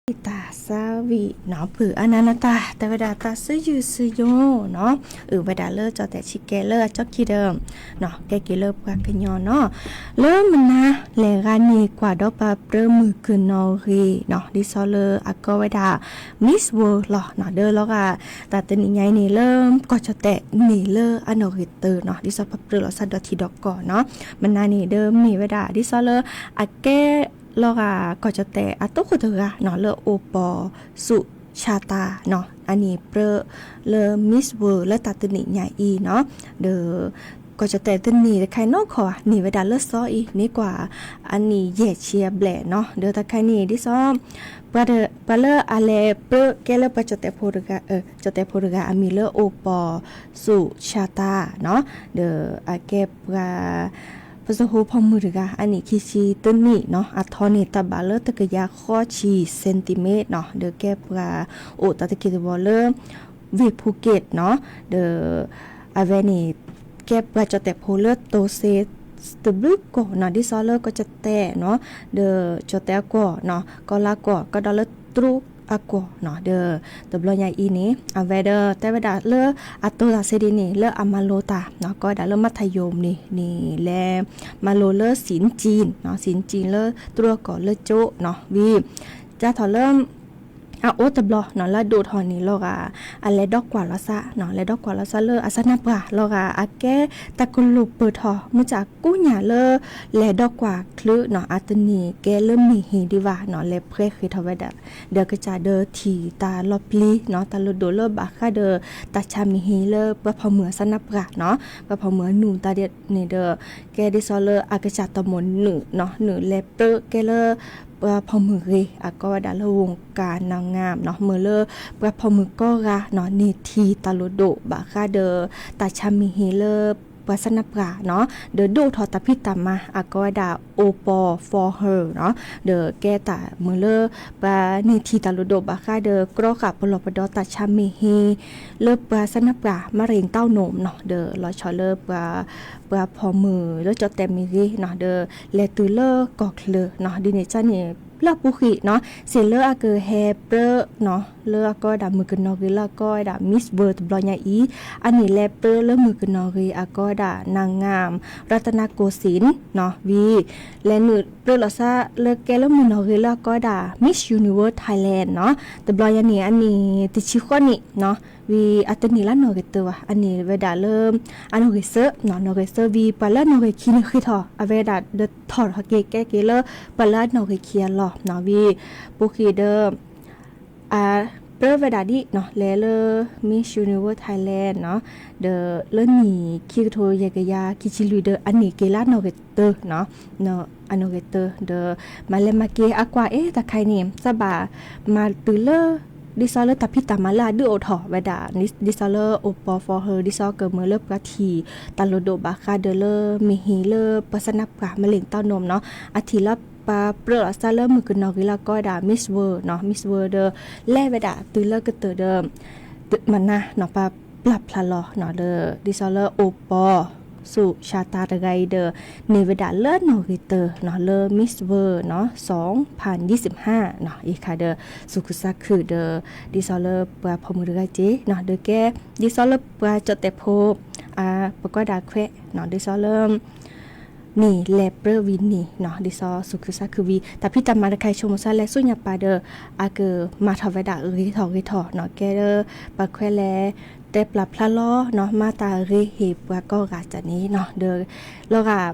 တၢ်သးဝံၣ်နီၤ ဖုၣ်အနၢ်နတၢ် တဲဝဲဒၣ်တၢ်စုယုၢ်စုယိၤနီၤ အုၣ်ဝဲဒၣ်လၢကၠီၣ်တဲာ်ဆံးကဲလၢအကၠီၣ်ခံဒီး ကဲက့ၤလၢပှၤကညီနီၤ လၢမနၤလဲၤဂၤန့ၣ် ကွၢ်ဒီးပာ်ပြၢမုၢ်ကနီၤဂ့ၤနီၤ ဒ်သိးလၢအကီဝဲဒၣ် Miss World လီၤနီၤ ဒီးလီၤဂာ် တၢ်တနံၣ်ညါအံၤန့ၣ် လၢကီၢ်ကၠီၣ်တဲာ်န့ၣ်လၢအနီၣ်ဂံၢ်တၢနီၤ ဒ်သိးပပြၢလိာ်သးဒီးထံဒီးကီၢ်နီၤ မနၤန့ၣ်ဒီးမ့ၢ်ဝဲဒၣ် ဒ်သိးလၢ အကဲ လီၤဂာ်ကီၢ်ကၠီၣ်တဲာ်အသီခိၣ်တဂၤနီၤ လၢအိၣ်ပိာ်ဆူၣ်ဆါတၢ်နီၤ အန့ၣ်ပြၢလၢ Miss World လၢတၢ်တနံၣ်ညါအံၤနီၤ ဒီး ကီၢ်ကၠီၣ်တဲၣ်တန့ၢ်တခါအံၤနီတခီဘၣ်, န့ၢ်ဝဲဒၣ်လၢစီၤအံၤ န့ၢ်ကွၢ်အနံၣ်ယဲၢ်ဆံအဘျဲၣ်နီၤ. ဒီးတၢ်ခါန့ၣ် ဒ်သိး ပှၤလၢအလဲၤပြၢကဲလၢ ကီၢ်ကၠီၣ်တဲၣ်ဖိတဂၤအမံၤလၢအိၣ်ပီၣ်စူၣ်ဆါတၢ်နီၤ, ဒီးအကဲပှၤ ပစိၤဖိဖီမုၢ်တဂၤ အနံၣ်ခံဆံတနံၣ်နီၤ, အထီန့ၣ်တၢ်ဘၣ်လၢတကယၤဃိးဆံ centimeter နီၤ, ဒီးကဲပှၤအိၣ်တၢ်တက့ၢ်တဘီလၢ ဝ့ၢ်ဖူက့ၣ်နီၤ, ဒီး အဝဲန့ၣ် ကဲပှၤကၠီၣ်တဲၣ်ဖိလၢတိၤစ့ တဘျုးကီၢ်နီၤ, ဒ်သိးလၢကီၢ်ကၠီၣ်တဲၣ်နီၤ, ဒီးကၠီၣ်တဲၣ်အကီၢ်နီၤ, ကီၢ်လၢကီၢ် ကဒီးလၢတရူးအကီၢ်နီၤ, ဒီးတဘျီညါအံၤန့ၣ် အဝဲဒီးတဲဝဲဒၣ်လၢအတိၤတၢ်စ့ဒ်န့ၣ် လၢအမၤလိတၢ်နီၤ, ကိးဝဲဒၣ်လၢမၤထယိၤန့ၣ်န့ၣ် လဲၤမၤလိလၢစံၣ်ကၠံၣ်နီၤ, စံၣ်ကၠံၣ်လၢတရူးအကီၢ်လၢကၠိနီၤ, ဝံၤ ကၢ်ထီၣ်လၢ အအိၣ်တဘျီနီၤ လၢအဒိၣ်ထီၣ်န့ၣ်လီၤဂာ် အလဲၤဒီကွၢ်လီၤသးနီၤ, လဲၤဒီကွၢ်လီၤသးလၢအစၢနၢ်ပှၢ်လီၤဂာ် အကဲတၢ်ကလိာ်ပၢၢ်ထီၣ် မုၢ်ဆါကူညၣ်လၢ လဲၤဒီကွၢ်ချုးနီၤ, အတန့ၢ်ကဲလၢမ့ၢ်ဟ့ၣ်ဒံးဘၣ်နီၤ, လဲၤဖှဲဃ့ထီၣ်ဝဲဒၣ် ဒီးကစၢ်ဒီးထံၣ်တၢ်လီၤပျံၤနီၤ, တၢ်လိၣ်ဒိၣ်လၢဘၣ်ဃးဒီး တၢ်ဆါမ့ၢ်ဟ့ၣ်လၢပှၤဖီမုၢ်အစၢနၢ်ပှၢ်နီၤ, ပှၤဖီမုၢ်အနုာ်တၢ်ဒ်န့ၣ်ဒီး ကဲဒ်သိးလၢအကစၢ်တမီၢ်နုာ်နီၤ, နုာ်လဲၤပြၢကဲလၢ ပှၤဖီမုၢ်ဂ့ၤ အကိးဝဲဒၣ်လၢ ဝူၣ်ကၣ်နီၣ်ငၢမ်နီၤ, မ့ၢ်လၢပှၤဖီမုၢ်ကိးဂၤနီၤ န့ၢ်ထံၣ်တၢ်လိၣ်ဒိၣ်ဘၣ်ဃးဒီး တၢ်ဆါမ့ၢ်ဟ့ၣ်လၢ ပှၤစၢနၢ်ပှၢ်နီၤ, ဒီးဒိၣ်ထီၣ်တၢ်ဖံးတၢ်မၤ အကိးဝဲဒၣ် Opal for Her နီၤ, ဒီးကဲတၢ်မ့ၢ်လၢ ပှၤန့ၢ်ထံၣ်တၢ်လိၣ်ဒိၣ်ဘၣ်ဃးဒီး ကြီဃာ်ပလီၢ်ပဒီတၢ်ဆါမ့ၢ်ဟ့ၣ် လၢပှၤစၢနၢ်ပှၢ် မၤရ့ၣ်တီနီၣ်နီၤ, ဒီးလီၤဆီလၢပှၤ ပှၤဖီမုၢ်လၢကၠီၣ်တဲၣ်မ့ၢ်ဂ့ၤနီၤ, ဒီးလဲၤတုၤလၢကီၢ်ချၢနီၤ, ဒ်န့ၣ်ကန့ၣ် လၢအပူၤဃံနီၤ, စ့ၢ်လၢအကဟဲပြၢနီၤ, လၢအကိးဝဲဒၣ်မုၣ်ကနီၤဂ့ၤလၢအကိးဝဲဒၣ် Miss World တဘျီညါအံၤ, အန့ၣ်လဲၤပြၢလၢမုၣ်ကနီၤဂ့ၤ အကိးဝဲဒၣ် နီၣ်ငၢမ် ရတနၣ်ကိၣ်စ့ၣ်နီၤ, ဝံၤ လဲၤနုာ်ပြၢလီၤသးလၢကဲလၢမုၣ်ကနီၤဂ့ၤလၢအကိးဝဲဒၣ် Miss Universe Thailand နီၤ, တဘျီညါန့ၣ် အန့ၣ်တဆံဃိးနံၣ်နီၤ, ဝံၤအတန့ၢ်လၢနီၣ်ဂံၢ်တၢဘၣ်, အန့ၢ်ဝဲဒၣ်လၢ အနီၣ်ဂံၢ်သၢနီၤ, နီၣ်ဂံၢ်သၢဝံၤ ပှၤလၢအနီၣ်ဂံၢ်ခံန့ၣ်ဃ့ထီၣ် အဝဲဒၣ်ဒီးထီၣ်ထီၣ်က့ၤကဲက့ၤလၢ ပှၤလၢအနီၣ်ဂံၢ်ခံအလီၢ်နီၤ, ဝံၤ ပူၤဃံဒီး အပြၢဝဲဒၣ်ဒ်နီၤ လဲၤလၢ Miss Universe Thailand နီၤ, ဒီးလၢနံၣ်ခံကထိယဲၢ်ကယၤခံဆံလွံၢ်ဒီး အန့ၢ်က့ၤလၢအနီၣ်ဂံၢ်တၢနီၤ, အနီၣ်ဂံၢ်တၢ ဒီး မၤလဲၤမၤက့ၤအကွၢ်အဲၣ်တၢ်ခါအံၤန့ၣ် သးဘၣ်မၤတုၤလၢ ဒ်သိးလၢတၢ်ဖံးတၢ်မၤလၢအဒုးအိၣ်ထီၣ်ဝဲဒၣ် ဒ်သိးလၢ Opal for Her ဒ်သိးကမၢလၢပှၤထံၣ်တၢ်လိၣ်ဒိၣ်ဘၣ်ဃးဒီးလၢမ့ၢ်ဟ့ၣ်လၢပှၤစၢနၢ်ပှၢ် မၤရ့ၣ်တီနီၣ်နီၤ, အထံၣ်လၢပှၤပြၢလီၤသးလၢမုၣ်ကနီၤဂ့ၤလၢအကိးဝဲဒၣ် Miss World နီၤ, Miss World ဒီး လဲၤဝဲဒၣ်တုၤလၢကတၢၢ်ဒီး မနၤနီၤ ပှၤပျၢ်ဖျါလီၤနီၤ လၢ ဒ်သိးလၢ Opal စူၣ်ဆါတၢ်တဂၤအံၤဒီး န့ၢ်ဝဲဒၣ်လၢနီၣ်ဂံၢ်တၢနီၤ လၢ Miss World နီၤ စီၤဖၣ်ယံးစံးဟါနီၤ, အံၤခါဒီး သူၣ်ခုသးခုဒီး ဒ်သိးလၢပှၤဖီမုၢ်တဂၤက့ၤနီၤ ဒီးကဲ ဒ်သိးလၢပှၤကၠီၣ်တဲၣ်ဖိ ပကိးဒၣ်ခွဲးနီၤ ဒ်သိးလၢ န့ၣ်လဲၤပြၢဝံၤန့ၣ်နီၤ ဒ်သိးသူၣ်ခုသးခုဝံၤ တၢ်ဖံးတၢ်မၤတခါဆိကမိၣ်သးလဲၤဆူညါပၤဒီး အကမၤထီၣ်ဝဲဒၣ်ဂ့ၤထီၣ်ဂ့ၤထီၣ်နီၤ ကဲလၢ ပှၤခွဲးလဲၤ တဲပျၢ်ဖျါလီၤနီၤ မၤတၢ်ဂ့ၤဟ့ၣ်ပှၤကိးဂၤတၢ်န့ၣ်နီၤ ဒီး လီၤဂာ်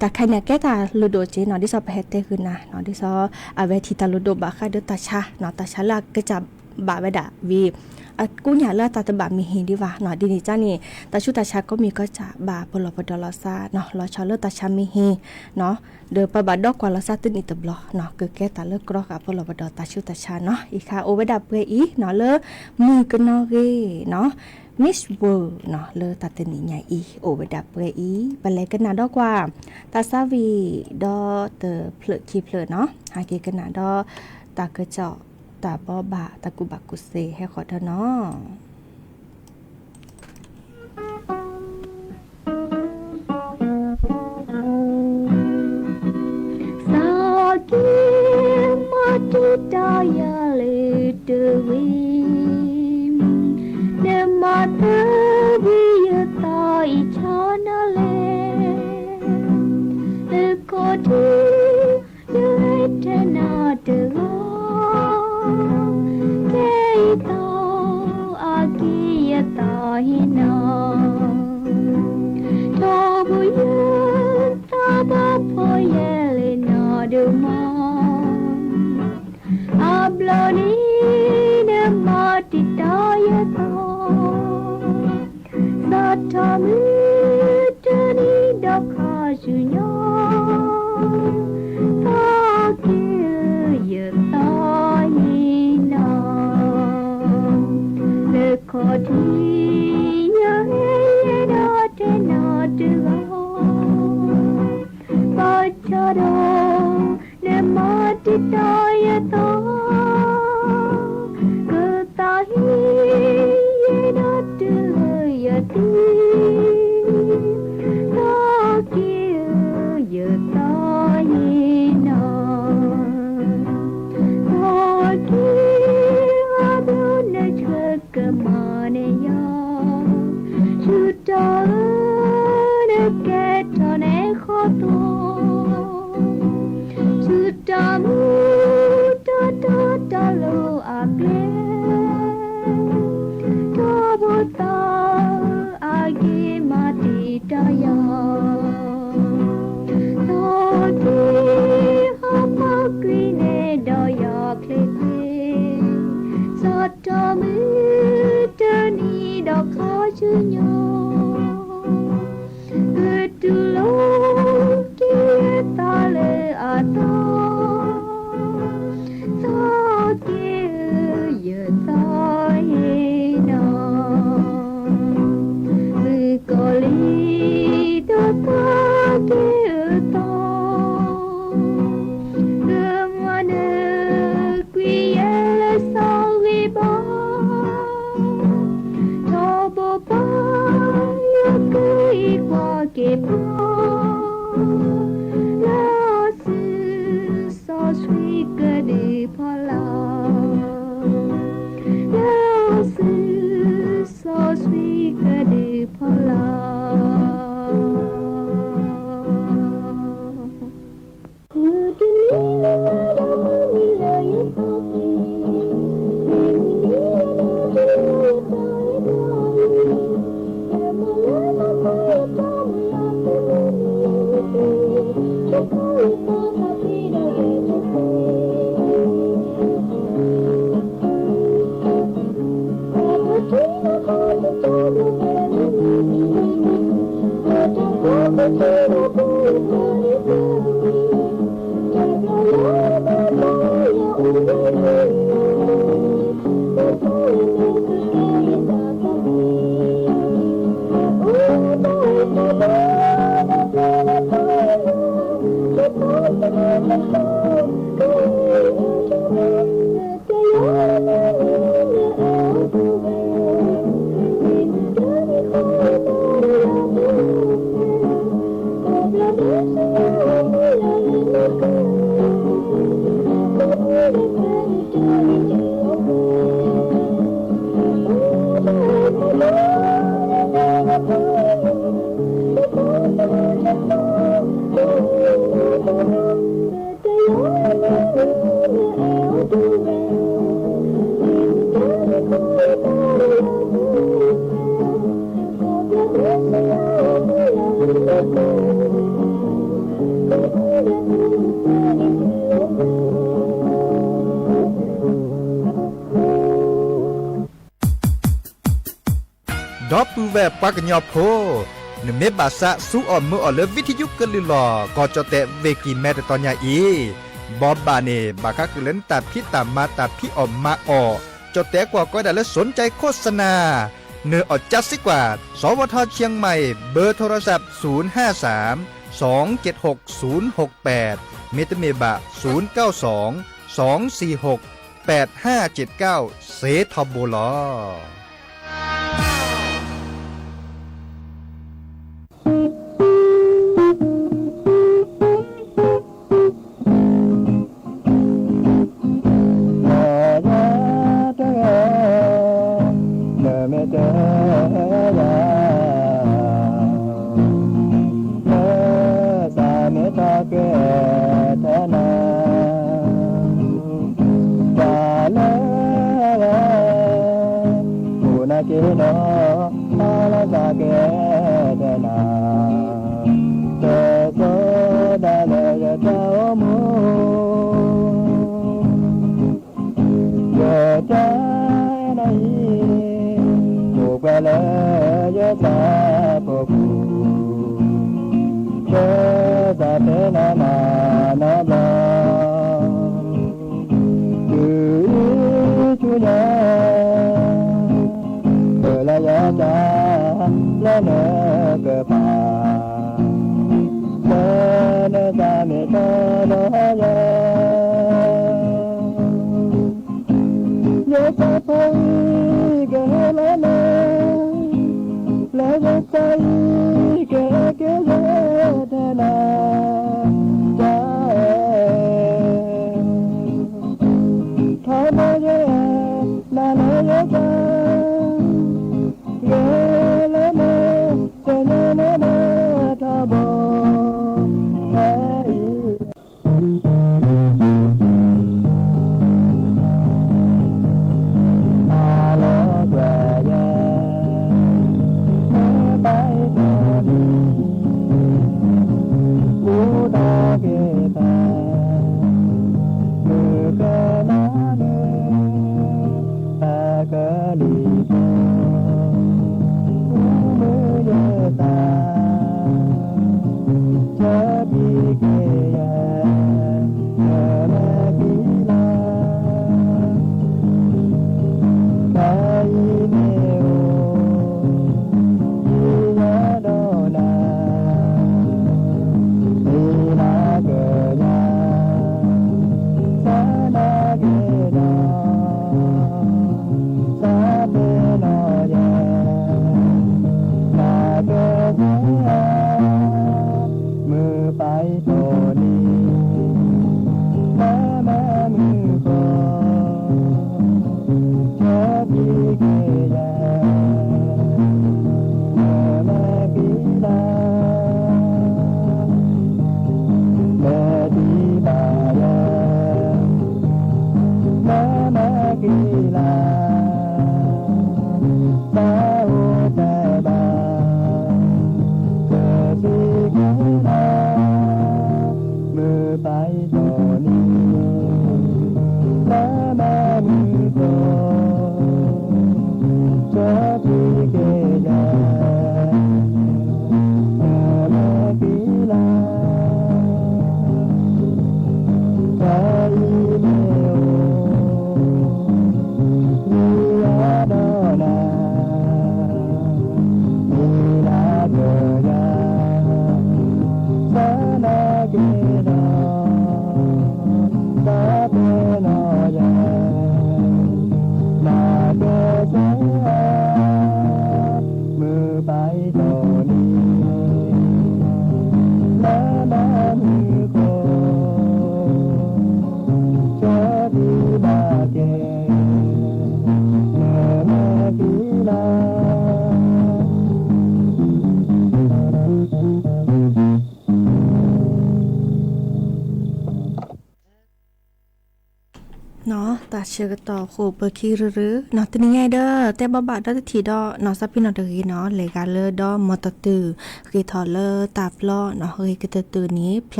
တၢ်ခါန့ၣ် အကဲတၢ်လိၣ်ဒိၣ်က့နီၤ ဒ်သိးပဟဲတဲဂုာ်နၤနီၤ ဒ်သိး အဝဲထံၣ်တၢ်လိၣ်ဒိၣ်ဘၣ်ဃးဒီးတၢ်ဆါနီၤ တၢ်ဆါလၢအကစၢ်ဘၣ်ဝဲဒၣ်ဝံၤ အကူညၣ်လၢတၢ်တဘၣ်မ့ၢ်ဟ့ၣ်ဒံးဘၣ်နီၤ ဒ်န့ၣ်ကန့ၣ် တၢ်ဆူးတၢ်ဆါကိးမံၤကိးဂၤဘၣ်ပလီၢ်ပဒီလီၤသးနီၤ လီၤဆီလၢတၢ်ဆါမ့ၢ်ဟ့ၣ်နီၤ ဒီးပဘၣ်ဒီကွၢ်လီၤသးတနံၣ်တဘျီနီၤ ကကဲတၢ်လၢကြီဃာ်ပလီၢ်ပဒီတၢ်ဆူးတၢ်ဆါနီၤ အံၤခါအိၣ်ဝဲဒၣ်ပှဲၤအံၤနီၤ လၢမုၣ်ကနီၤဂ့ၤနီၤ Miss World နီၤ လၢတၢ်တနံၣ်ညါအံၤ အိၣ်ဝဲဒၣ်ပှဲၤအံၤ ပလဲၤကနၣ်ဒီကွၢ် တၢ်သးဝံၣ်ဒီတဖျၢၣ်ခံဖျၢၣ်နီၤ ဟဲက့ၤကနၣ်ဒီ တၢ်ကစီၣ် တၢ်ဘိးဘၣ် တၢ်ကူၣ်ဘၣ်ကူၣ်သ့ဟဲဃီၤဒီးနီၤ သးက့ၤမၤတံာ်တာ်ယၤလၢတဝ့ၢ်, နမၤသးဝံၣ်ယသးအံၤ ဆီနၤလဲၣ်, အခီၣ်ထံး ယဟဲထဲနၤတဂီၤ, ခဲအံၤသးအက့ၤယသးဟ့ၣ်နၤ, ထီဘိယသးဘၣ်ဖှီၣ်ယဲၢ်လံနီၤ ဒုးမၤ အဘျီန့ၣ် နမၤတံာ်တာ်ယသး, သးထီၣ်မုၢ်တ ခီၣ်ထံး ယဟဲယဲဒီးတဲနၤတဂၤ, ဘၣ်ဆၣ်ဒီး နမၤတံာ်တာ်ယသး, ကသးဟ့ယဲဒီးတုၤလၢယသံ, သးက့ၤဧၢ ယသးဟ့နၤ သးက့ၤ အဘျုးနဆှၢကမၤန့ၢ်ယၤ, ဆူတၢ်ဧၢ နကဲထီၣ်န့ၣ်ဃီသိ, ဆူတၢ်မူတၢ်တီတၢ်လိၤအကျဲ ထီဘိသးအဂ့ၤမၤတံာ်တာ်ယၤ, သးက့ၤဟးဖီကွံာ်န့ၢ်ဒီးယၤချ့ချ့, စီၤထီၣ်မုၢ်တနံၤဒီးခါဆူညါ ကတူၢ်လိာ်က့ၤယသးလၢအသီ, သးက့ၤဧၢ ယသးဟ့နၤ, မုၣ်ကီၤလံၢ်ဒီးသးက့ၤဧၢသီ, ကမၤနၢၤကွံာ်ယဲလၢစီၤဂ့ၤဘၣ် ထီဘိပၢ် ယွၤကအံးကွၢ်က့ၤပှၤ လၢအစုစီဆှံကဒုးဖီလာ်, လၢအစုစီဆှံကဒုးဖီလာ်. ဒီပုၢ်ဝဲၢ်ပှၤကညီဖိ, နမ့ၢ်ဘၣ်ဆၣ်ဆူအီၣ်မုာ်အီၣ်လၢ ဝံထံယူကလုၢ်လီၤ ကီၢ်ကၠီၣ်တဲၣ် ဝ့ၢ်ကံၢ်မဲ တတီၤညါအံၤ, ဘီဘၣ်န့ၣ် ဘၣ်ဃးက့ၤလၢနတၢ်ဖံးတၢ်မၤ တၢ်ဖံးအီၣ်မၤအီၣ်, ကၠီၣ်တဲၣ်ကွၢ်ကီဒၣ်လၢ สนใจโฆษณา, နအီၣ်ကၠါစ့ကွၢ် สวทเชียงใหม่ เบอร์โทรศัพท์ ศูนย์ห้าสาม สองเจ็ดหก ศูนย์หกแปด မ့တမ့ၢ်ဘၣ် ศูนย์เก้าสอง สองสี่หก แปดห้าเจ็ดเก้า စ့ထီဘိလီၤ. တဂၤ နမ့ၢ်တဲယၤ လၢသးမ့ၢ်တၢ်ကဲထဲနၤ တၢ်လၢအဂၤ အိၣ်နာ်က့ၤဒီး တၢ်လၢသးကဲထဲနၤ တစိၤဒၣ်လဲာ်ယတၢ်အိၣ်မူ ယတၢ်နၢ်အံၤ အိၣ်ပှဲၤလၢယသးပူၤ ကသးတဲနၤနီတဘျီ တုၤဆူညါ တၢ်လၢနကပၤ, လၢနသးမ့ၢ်တီဒီးယၤ, ယသးဖိအံၤကဟဲလၢနၤ, လၢယသးအံၤကဟဲက့ၤယဲၢ်ထဲနၤ, တၢ်အဲၣ် ထီဘိယဲၢ် နၤလၢယသး, ဂ့ၤလၢနၤ တညီနၤဒီးထီဘိ ဖဲအံၤ မၤလီၤကွၢ်ယဲၢ် မ့ၢ်ပၢ်အံၤထီၣ်န့ၣ် အိၣ်ဒီးက့ၤတၢ် မုၣ်ကနီၤန့ၣ် ပကလံၤဖိ မုၢ်ယသး ဆၢထံက့ၤယဲၢ် နမ့ၢ်ကံလၤ တၢ်အံၤမ့ၢ်အိၣ် ယံၤယၤဒီးနၤ မ့ၢ်နၤကယၤ သနာ်က့ဒီး သးပ့ၤနီၣ်ယဲၢ် နၤကသ့ဧါ မုၢ်ပၢ်အံၤထီၣ်န့ၣ် နမ့ၢ်မုၢ်ဃိ ဆၢထံက့ၤယဲၢ် နမ့ၢ်ကံလၤ လဲၤဒံးဘၣ်ယဲၢ် နမ့ၢ်ကံလၤ သးအိၣ်တၢ်ဘၣ် ကသံက့ၤလၤ မုၢ်ပၢ်အံၤထီၣ်န့ၣ် နမ့ၢ်မုၢ်ဃိ ဆၢထံက့ၤယဲၢ် နမ့ၢ်ကံလၤ တၢ်အံၤမ့ၢ်အိၣ် ယံၤယၤဒီးနၤ မ့ၢ်နၤကယၤ သနာ်က့ဒီး သးပ့ၤနီၣ်ယဲၢ် နၤကသ့ဧါ မုၢ်ပၢ်အံၤထီၣ်န့ၣ် နမ့ၢ်မုၢ်ဃိ ဆၢထံဘၣ်က့ၤ နမ့ၢ်ကံလၤ နီၣ် တၢ်ဆၢကတီၢ်ဃိာ်ပၢခံရုရုနီၣ် တနံၤညါအံၤဒီး တဲဘၣ်ဘၣ်ဒီးတထံၣ်ဒီးနီၣ် စီၤပ့ၤနီၣ်တဂ့ၤနီၣ် လဲၤဂၤလၢဒီမီၤတတုၤ ဂ့ၤထီၣ်လၢတၢ်ပျီနီၣ် ဂ့ၤကတၢၢ်တၢၢ်န့ၣ် ဖျီၣ်ခိၣ်ကျၢၢ်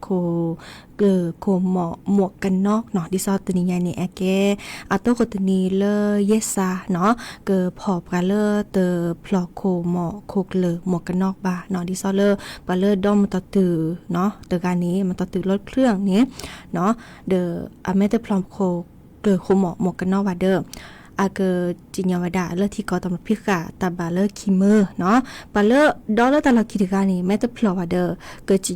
ခိၣ်မီၣ် မီၣ်ကနီၣ်နီၣ် ဒ်သိးတနံၤညါန့ၣ် အကဲ အတိခိၣ်တနံၤလၢယဲၢ်စါနီၣ် ကဖီၣ်ပှၤလၢတဖျီၣ်ခိၣ်မီၣ်ခိၣ်ကျၢၢ်မီၣ်ကနီၣ်ဘၣ်နီၣ် ဒ်သိးလၢ ပှၤလၢဒီမီၤတတုၤနီၣ် တဂၤန့ၣ် မီၤတတုၤလီၢ်ချၢန့ၣ် ဒီးအမ့ၢ်တဖျီၣ်ခိၣ်ကျၢၢ်ခိၣ်မီၣ်မီၣ်ကနီၣ်ဘၣ်ဒီး အကစံၣ်ညီၣ်ဝဲဒၣ်လၢထံကီၢ်တၢ်မၤဖံးဃာ်တၢ်ဘၣ်လၢခံမၢနီၣ် ပှၤလၢဒီလၢတၢ်လီၢ်ခံတဂၤန့ၣ် မ့ၢ်တဖျီၣ်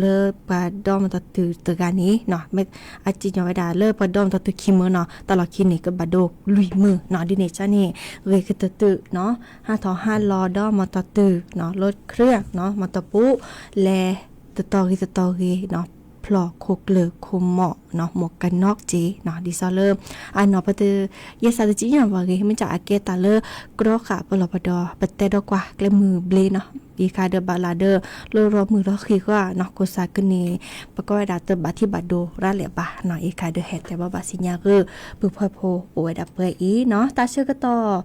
ဘၣ်ဒီး ကစံၣ်ညီၣ်ဝဲဒၣ်ရၣ်နီၣ်လၢပှၤဒီမီၤတတုၤတဂၤန့ၣ် အစံၣ်ညီၣ်ဝဲဒၣ်လၢပှၤဒီမီၤတတုၤခံမၢနီၣ် တၢ်လီၢ်ခံန့ၣ် ကဘၣ်ဒိလွံၢ်မၢနီၣ် ဒ်န့ၣ်ကန့ၣ် ဂ့ၤကတၢၢ်တၢၢ်နီၣ် ဟးထီၣ်ဟးလီၤဒီမီၤတတုၤနီၣ် လီၢ်ချၢနီၣ် မီၤတပူၤ လဲၤတတီၤဂ့ၤတတီၤဂ့ၤနီၣ် ဖျီၣ်ခိၣ်ကျၢၢ်ခိၣ်မီၣ်နီၣ် မီၣ်ကနီၣ်က့နီၣ် ဒ်သိးလၢ အနီၣ်ပတ ယဲၢ်စါတစံၣ်ညီၣ်ဘၣ်ဂ့ၤ မ့ၢ်ကၢ်အကဲတၢ်လၢ ကြီဃာ်ပလီၢ်ပဒီ ပတဲဒီးကွၢ်ကျဲမုၢ်ဘျ့နီၣ် ယခါဒီးဘၣ်လၢဒီး လီၤရီမုၢ်လီၤဃံးဃီနီၣ် ကိးစၢ်ကန့ၣ် ပကီၢ်ဝဲဒၣ်တဘၣ်ထံၣ်ဘၣ်ဒိရၣ်လဲာ်ဘၣ်နီၣ် ယခါဒီးဟဲတဲဘၣ်ဘၣ်စံၣ်ညီၣ်ဂ့ၤ ပုၢ်ဖဲဖိအိၣ်ဝဲဒၣ်ပှဲၤအံၤနီၣ် တၢ်ဆၢကတီၢ် လၢာ်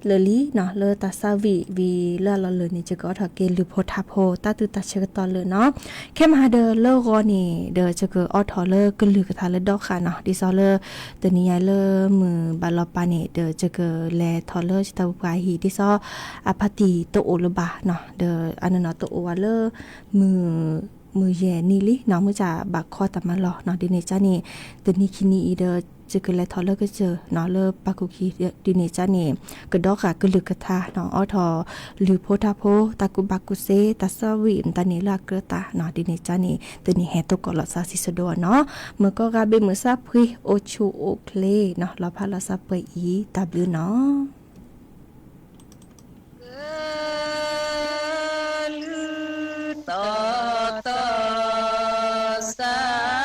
လံနီၣ် လၢတၢ်ဆါဝံၣ်ဝံၤလၢအလီၢ်လၢာ်န့ၣ် ယကအိးထီၣ်က့ၤလုၢ်ဖိထါဖိ တၢ်တုၤတၢ်ဆၢကတီၢ်လၢာ်နီၣ် ခဲမဟါဒီးလၢဂီၤန့ၣ် ဒီးယကအိးထီၣ်လၢကလုၢ်ကထါလၢဒီဃာ်နီၣ် ဒ်သိးလၢ တနံၤညါလၢမုၢ်ဘၣ်လီၤပာ်န့ၣ် ဒီးယကလဲၤထီၣ်လၢယတၢ်ပူၤပှၤဟံၣ် ဒ်သိး အဖါတံၢ်တအိၣ်လၢၤဘၣ်နီၣ် ဒီးအနီၢ်နီၢ်တအိၣ်ဝဲလၢ မုၢ် မုၢ်ယဲၢ်နံၤလံနီၣ် မုၢ်ကၢ်ဘၣ်ခီတၢ်မၤလီၢ်နီၣ် ဒ်န့ၣ်ကန့ၣ် တနံၤခံနံၤအံၤဒီး စ့ၢ်ကလဲၤထီၣ်လၢကစၢၢ်နီၤ လၢပၢ်ခိၣ်ခံဒုးန့ၣ်ကန့ၣ် ကဒီဃာ်ကလုၢ်ကထါနီၤ အိးထီၣ်လုၢ်ဖိထါဖိ တၢ်ကူၣ်ဘၣ်ကူၣ်သ့ တၢ်ဆၢဝံၣ်တၢ်န့ၣ်လၢအကြၢးတၢ်နီၤ ဒ်န့ၣ်ကန့ၣ် တနံၤဟဲသကိးလီၤစၢ်စံးဆၢဒိၣ်အီၤနီၤ မုၢ်ကီၢ်ဂၤဘ့ၣ်မုၢ်ဆါဖှံ အိၣ်ဆူၣ်အိၣ်ချ့နီၤ လီၤဖးလီၤစၢ်ပှဲၤအံၤ တၢ်ဘျုးနီၤ က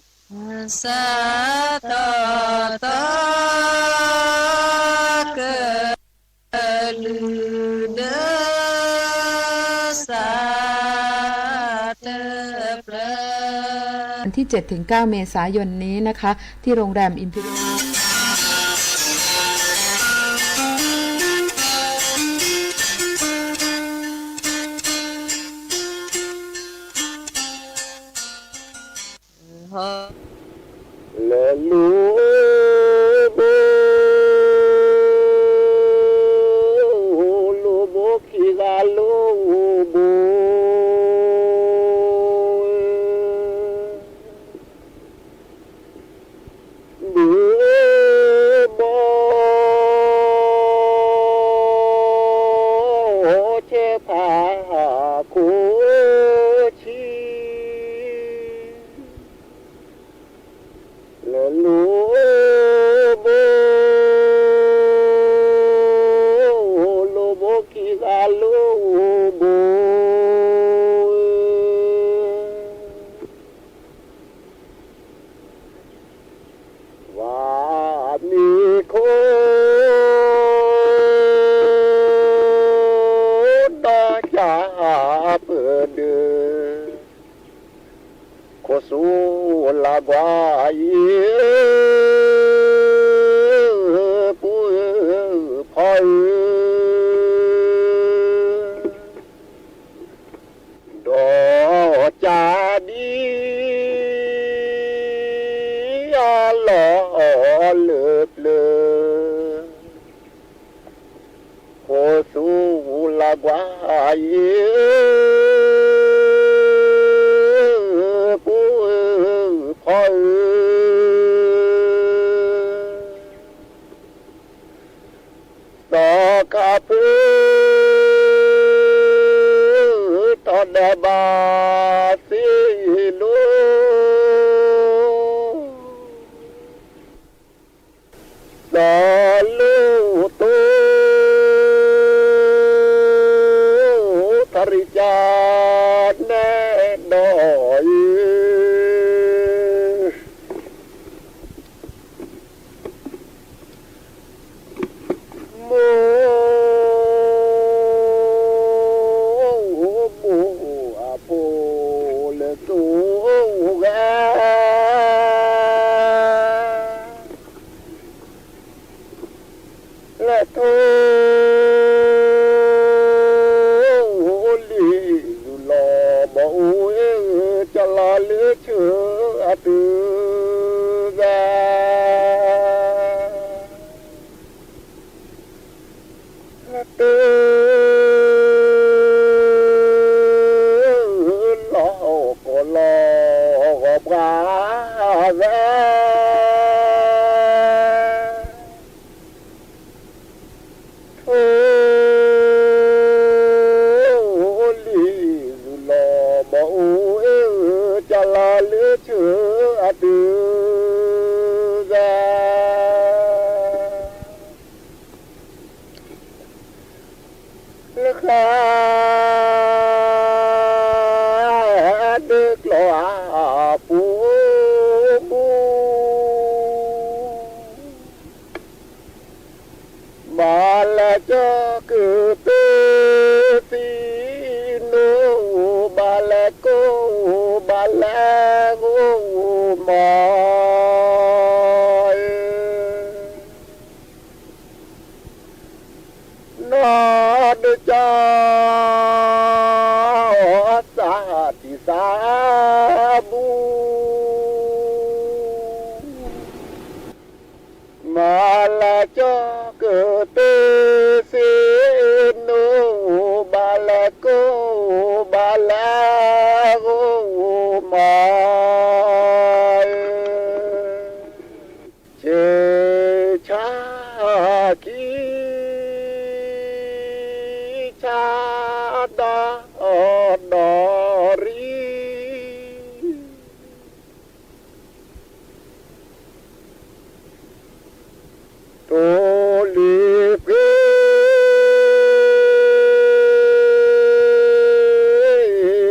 လုၢ်တီတီ စးတီတီ စးတီတီ ကလုၢ်ဒၢ စးတဖျၢၣ် วันที่เจ็ดถึงเก้าเมษายนนี้นะคะ ที่โรงแรม Imperial လၢလူၤဘိ လူၤဘိခံဂၤလူၤဘိ ဘုဘီ ဆဲဖးခိၣ်ဆံ လၢလူၤဘိ လူၤဘိခံဂၤလူၤဘိ ဝၤမ့ၢ်ခိၣ် ဒီးကၢ်ပဒုး ခိၣ်ဆူလၢ်ကွၢ်အံၤ ပုၢ်ဖီဧၢ ဒီးကၢ်ဒ်အလီၢ်လၢပျၢၤ ခိၣ်ဆူလၢ်ကွၢ်အံၤ ပုၢ်ဖီဧၢ သီခါဖု ထီၣ်ဒီးဘၣ်စ့လိၤ စီၤလိၣ်တိ ထရံကၢနဲဒီးအံၤ မိၢ်မိၢ်အဖိလၢသိဂၤ လၢထိၣ်လံၤလူၤလီၤဘီအိၣ် ကလီၤလၢဆၢအတုၤဂၤ လၢလီၢ်ကီၢ်လီၢ်ဂီၢ်ပှၤဂၤ ထိၣ်လံၤလူၤလီၤဘီအိၣ် ကလီၤလၢဆၢအတုၤဂၤ လၢဃါ ဒၢကျီၤအပူၤ ဘၣ်လဲၤကၠီကတၢၢ်သံနိ ဘၣ်လဲၤကိး ဘၣ်လဲၤဂိၢ်မး နီၢ်ဒုးကၠီ သးတံၢ်သးဘူ မၤလဲၤကၠီကတၢၢ်သ့ၣ်နိ ဘၣ်လဲၤကိး ဘၣ်လဲၤဂိၢ်မး ဆၣ်ခံ ဆၣ်ဒီဒီရံ ထိၣ်လ့ၤပှ့ၤ ကံၢ်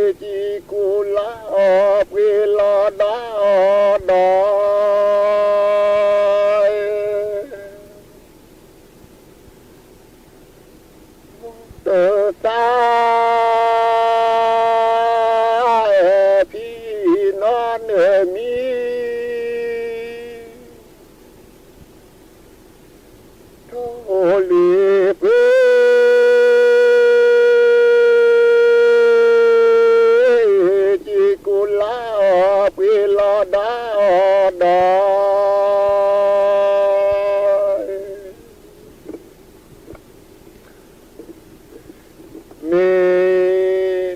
ကူလါ ပှ့ၤလီၤဒီဒီ တသး ဖံနီနၢၤမံ ထိၣ်လ့ၤပှ့ၤ ကံၢ်ကူလါ ပှ့ၤလီၤဒီဒီ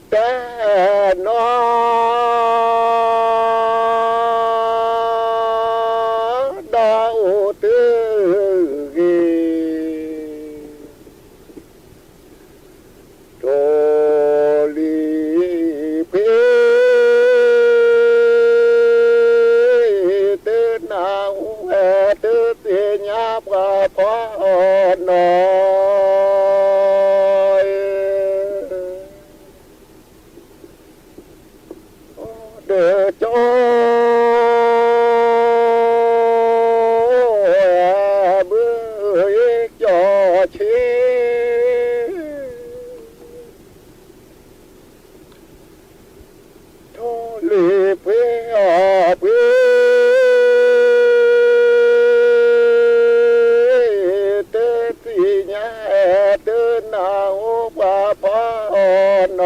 မ့ၢ်တဲနီ ဒီးအိၣ်တဂ့ၤ ထိၣ်လ့ၤပှ့ၤ တနၢ်ဟူဝဲတသ့ၣ်ညါပှၤဖီနီၤ ဒီးကၠီ ဘုကၠီဆ့ ထိၣ်လ့ၤပှ့ၤအီၤပှ့ၤ တသ့ၣ်ညါ တနၢ်ဟူပှၤဖီနီ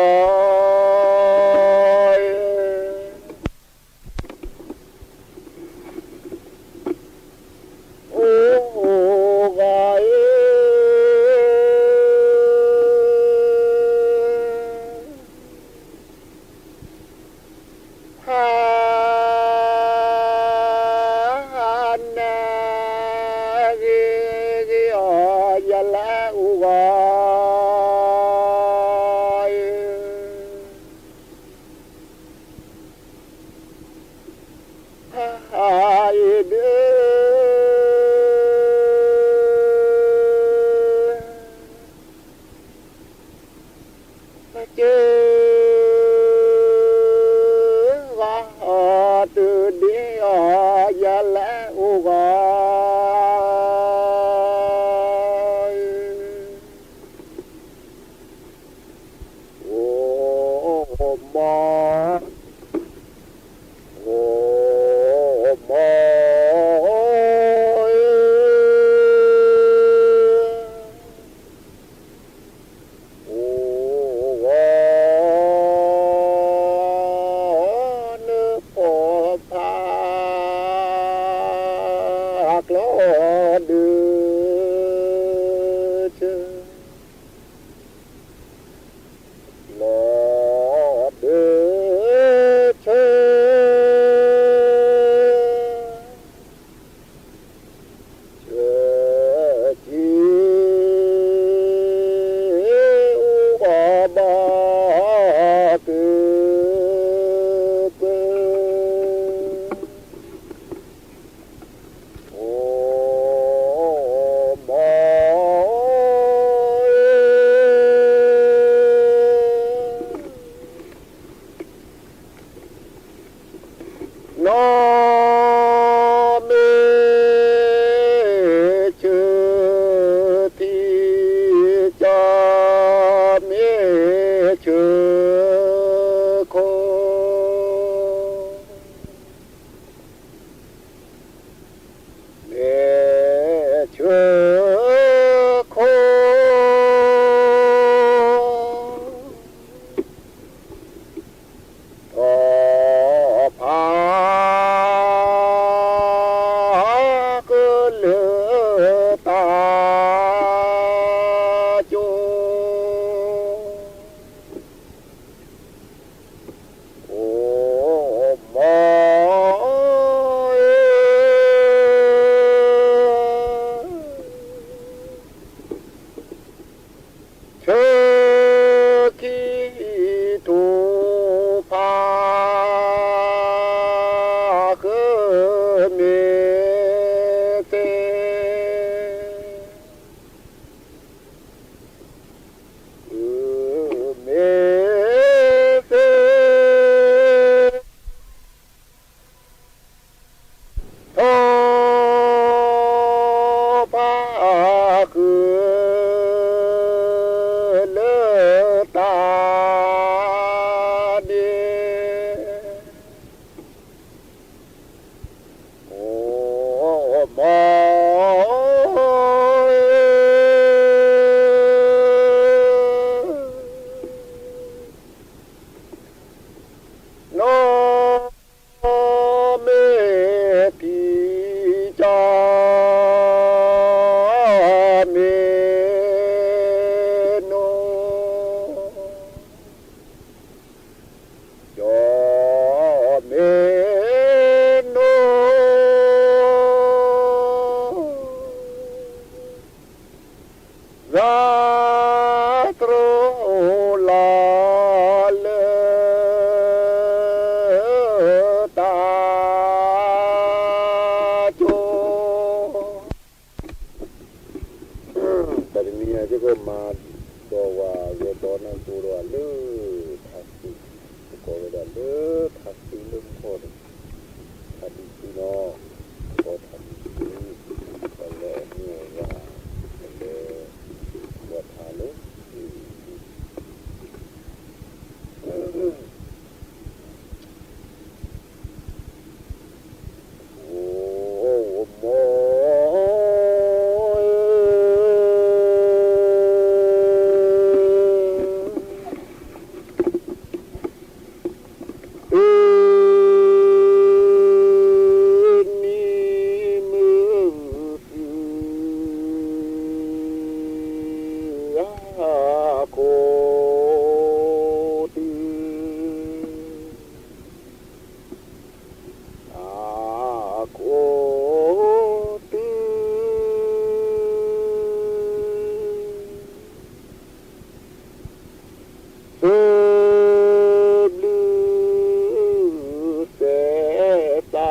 ၤ အိၣ်ဂၤအံၤ ဟါ နဂ့ၤဂ့ၤအီၤ ယလဲၤအိၣ်ဂၤအံၤ ဟါအံၤဒုး ကၢဂၤအီၤ တုၤဒ့အီၤ ယလဲၤအိၣ်ဂၤအံၤ အိၣ်မး အိၣ်မး အိၣ်ဂၤ နဖိဖါ ကျီဒုး ဆၢ လီၤဒုး ဆၢ ဆၢက့ၤ အိၣ်ဂၤဘၣ်ကပၢၤ အိၣ် ဃုာ်လၢတၢ်န့ၣ် အိၣ်မီၢ် နီၢ်မ့ၢ်ပံၤ ကၠီမ့ၢ်နီၢ်, ကၠီမ့ၢ်နီၢ် ဂၤတြီလၢတၢ်ကၠိ တၢ်တနံၤအံၤ ယကမၤဒီးဝဲဂဲၤဘီနၢ်ကၠိဒီးလၢထါသ့, ပကိးဝဲဒၣ်လၢထါသ့လၢမုၢ်ထီၣ်န့ၣ်, ထါဒံသ့နီၤ, ပကိးထါဒံသ့, ပလဲၤမုၢ်ဂၤ, ပလဲၤ ဝဲထါလၢ အိၣ်မီၢ် တနံၤမုၢ်သု အခိၣ်တုၤ အခိၣ်တုၤ သၢဘျုးသဲစး ညါအ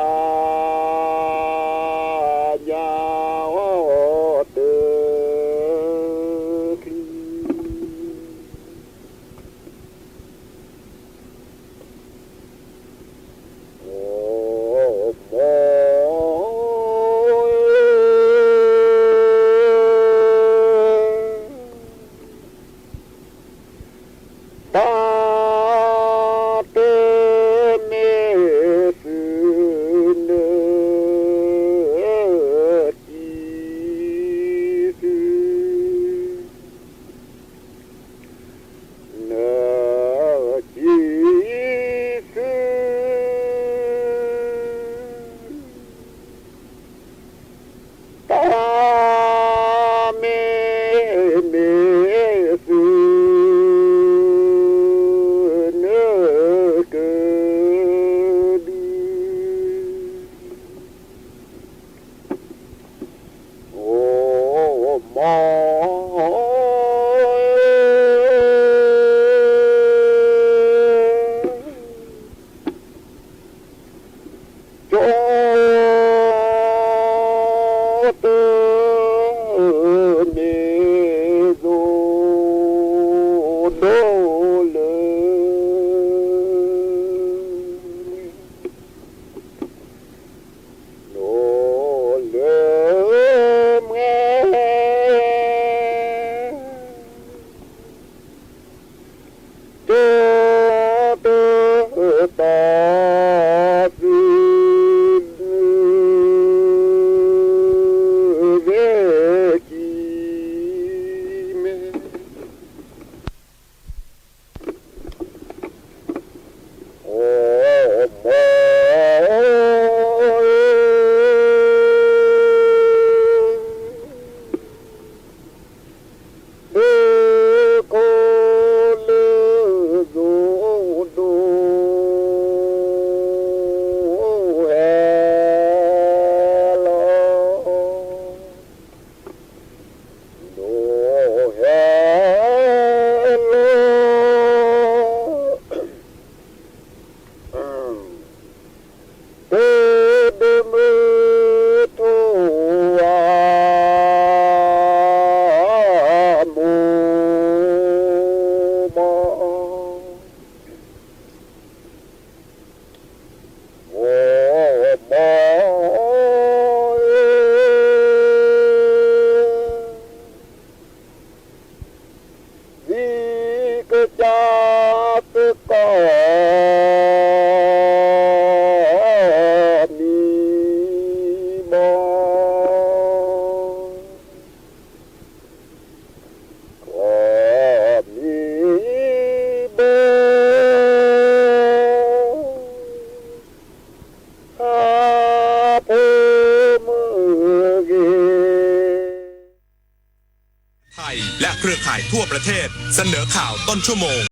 ီၤတချံ အိၣ်မီၢ် တၢ်တမ့ၢ်သုနၢ်ကံသု နၢ်ကံသု တၢ်မ့ၢ်မ့ၢ်သု နၢ်ကဒု အိၣ်မီၢ် ကၠီတမ့ၢ်သိး ဒိၣ်လၢ ဒိၣ်လၢမွဲ ကၠီတတီၤသု ဂဲၤ ไทยและเครือข่ายทั่วประเทศ เสนอข่าวต้นชั่วโมง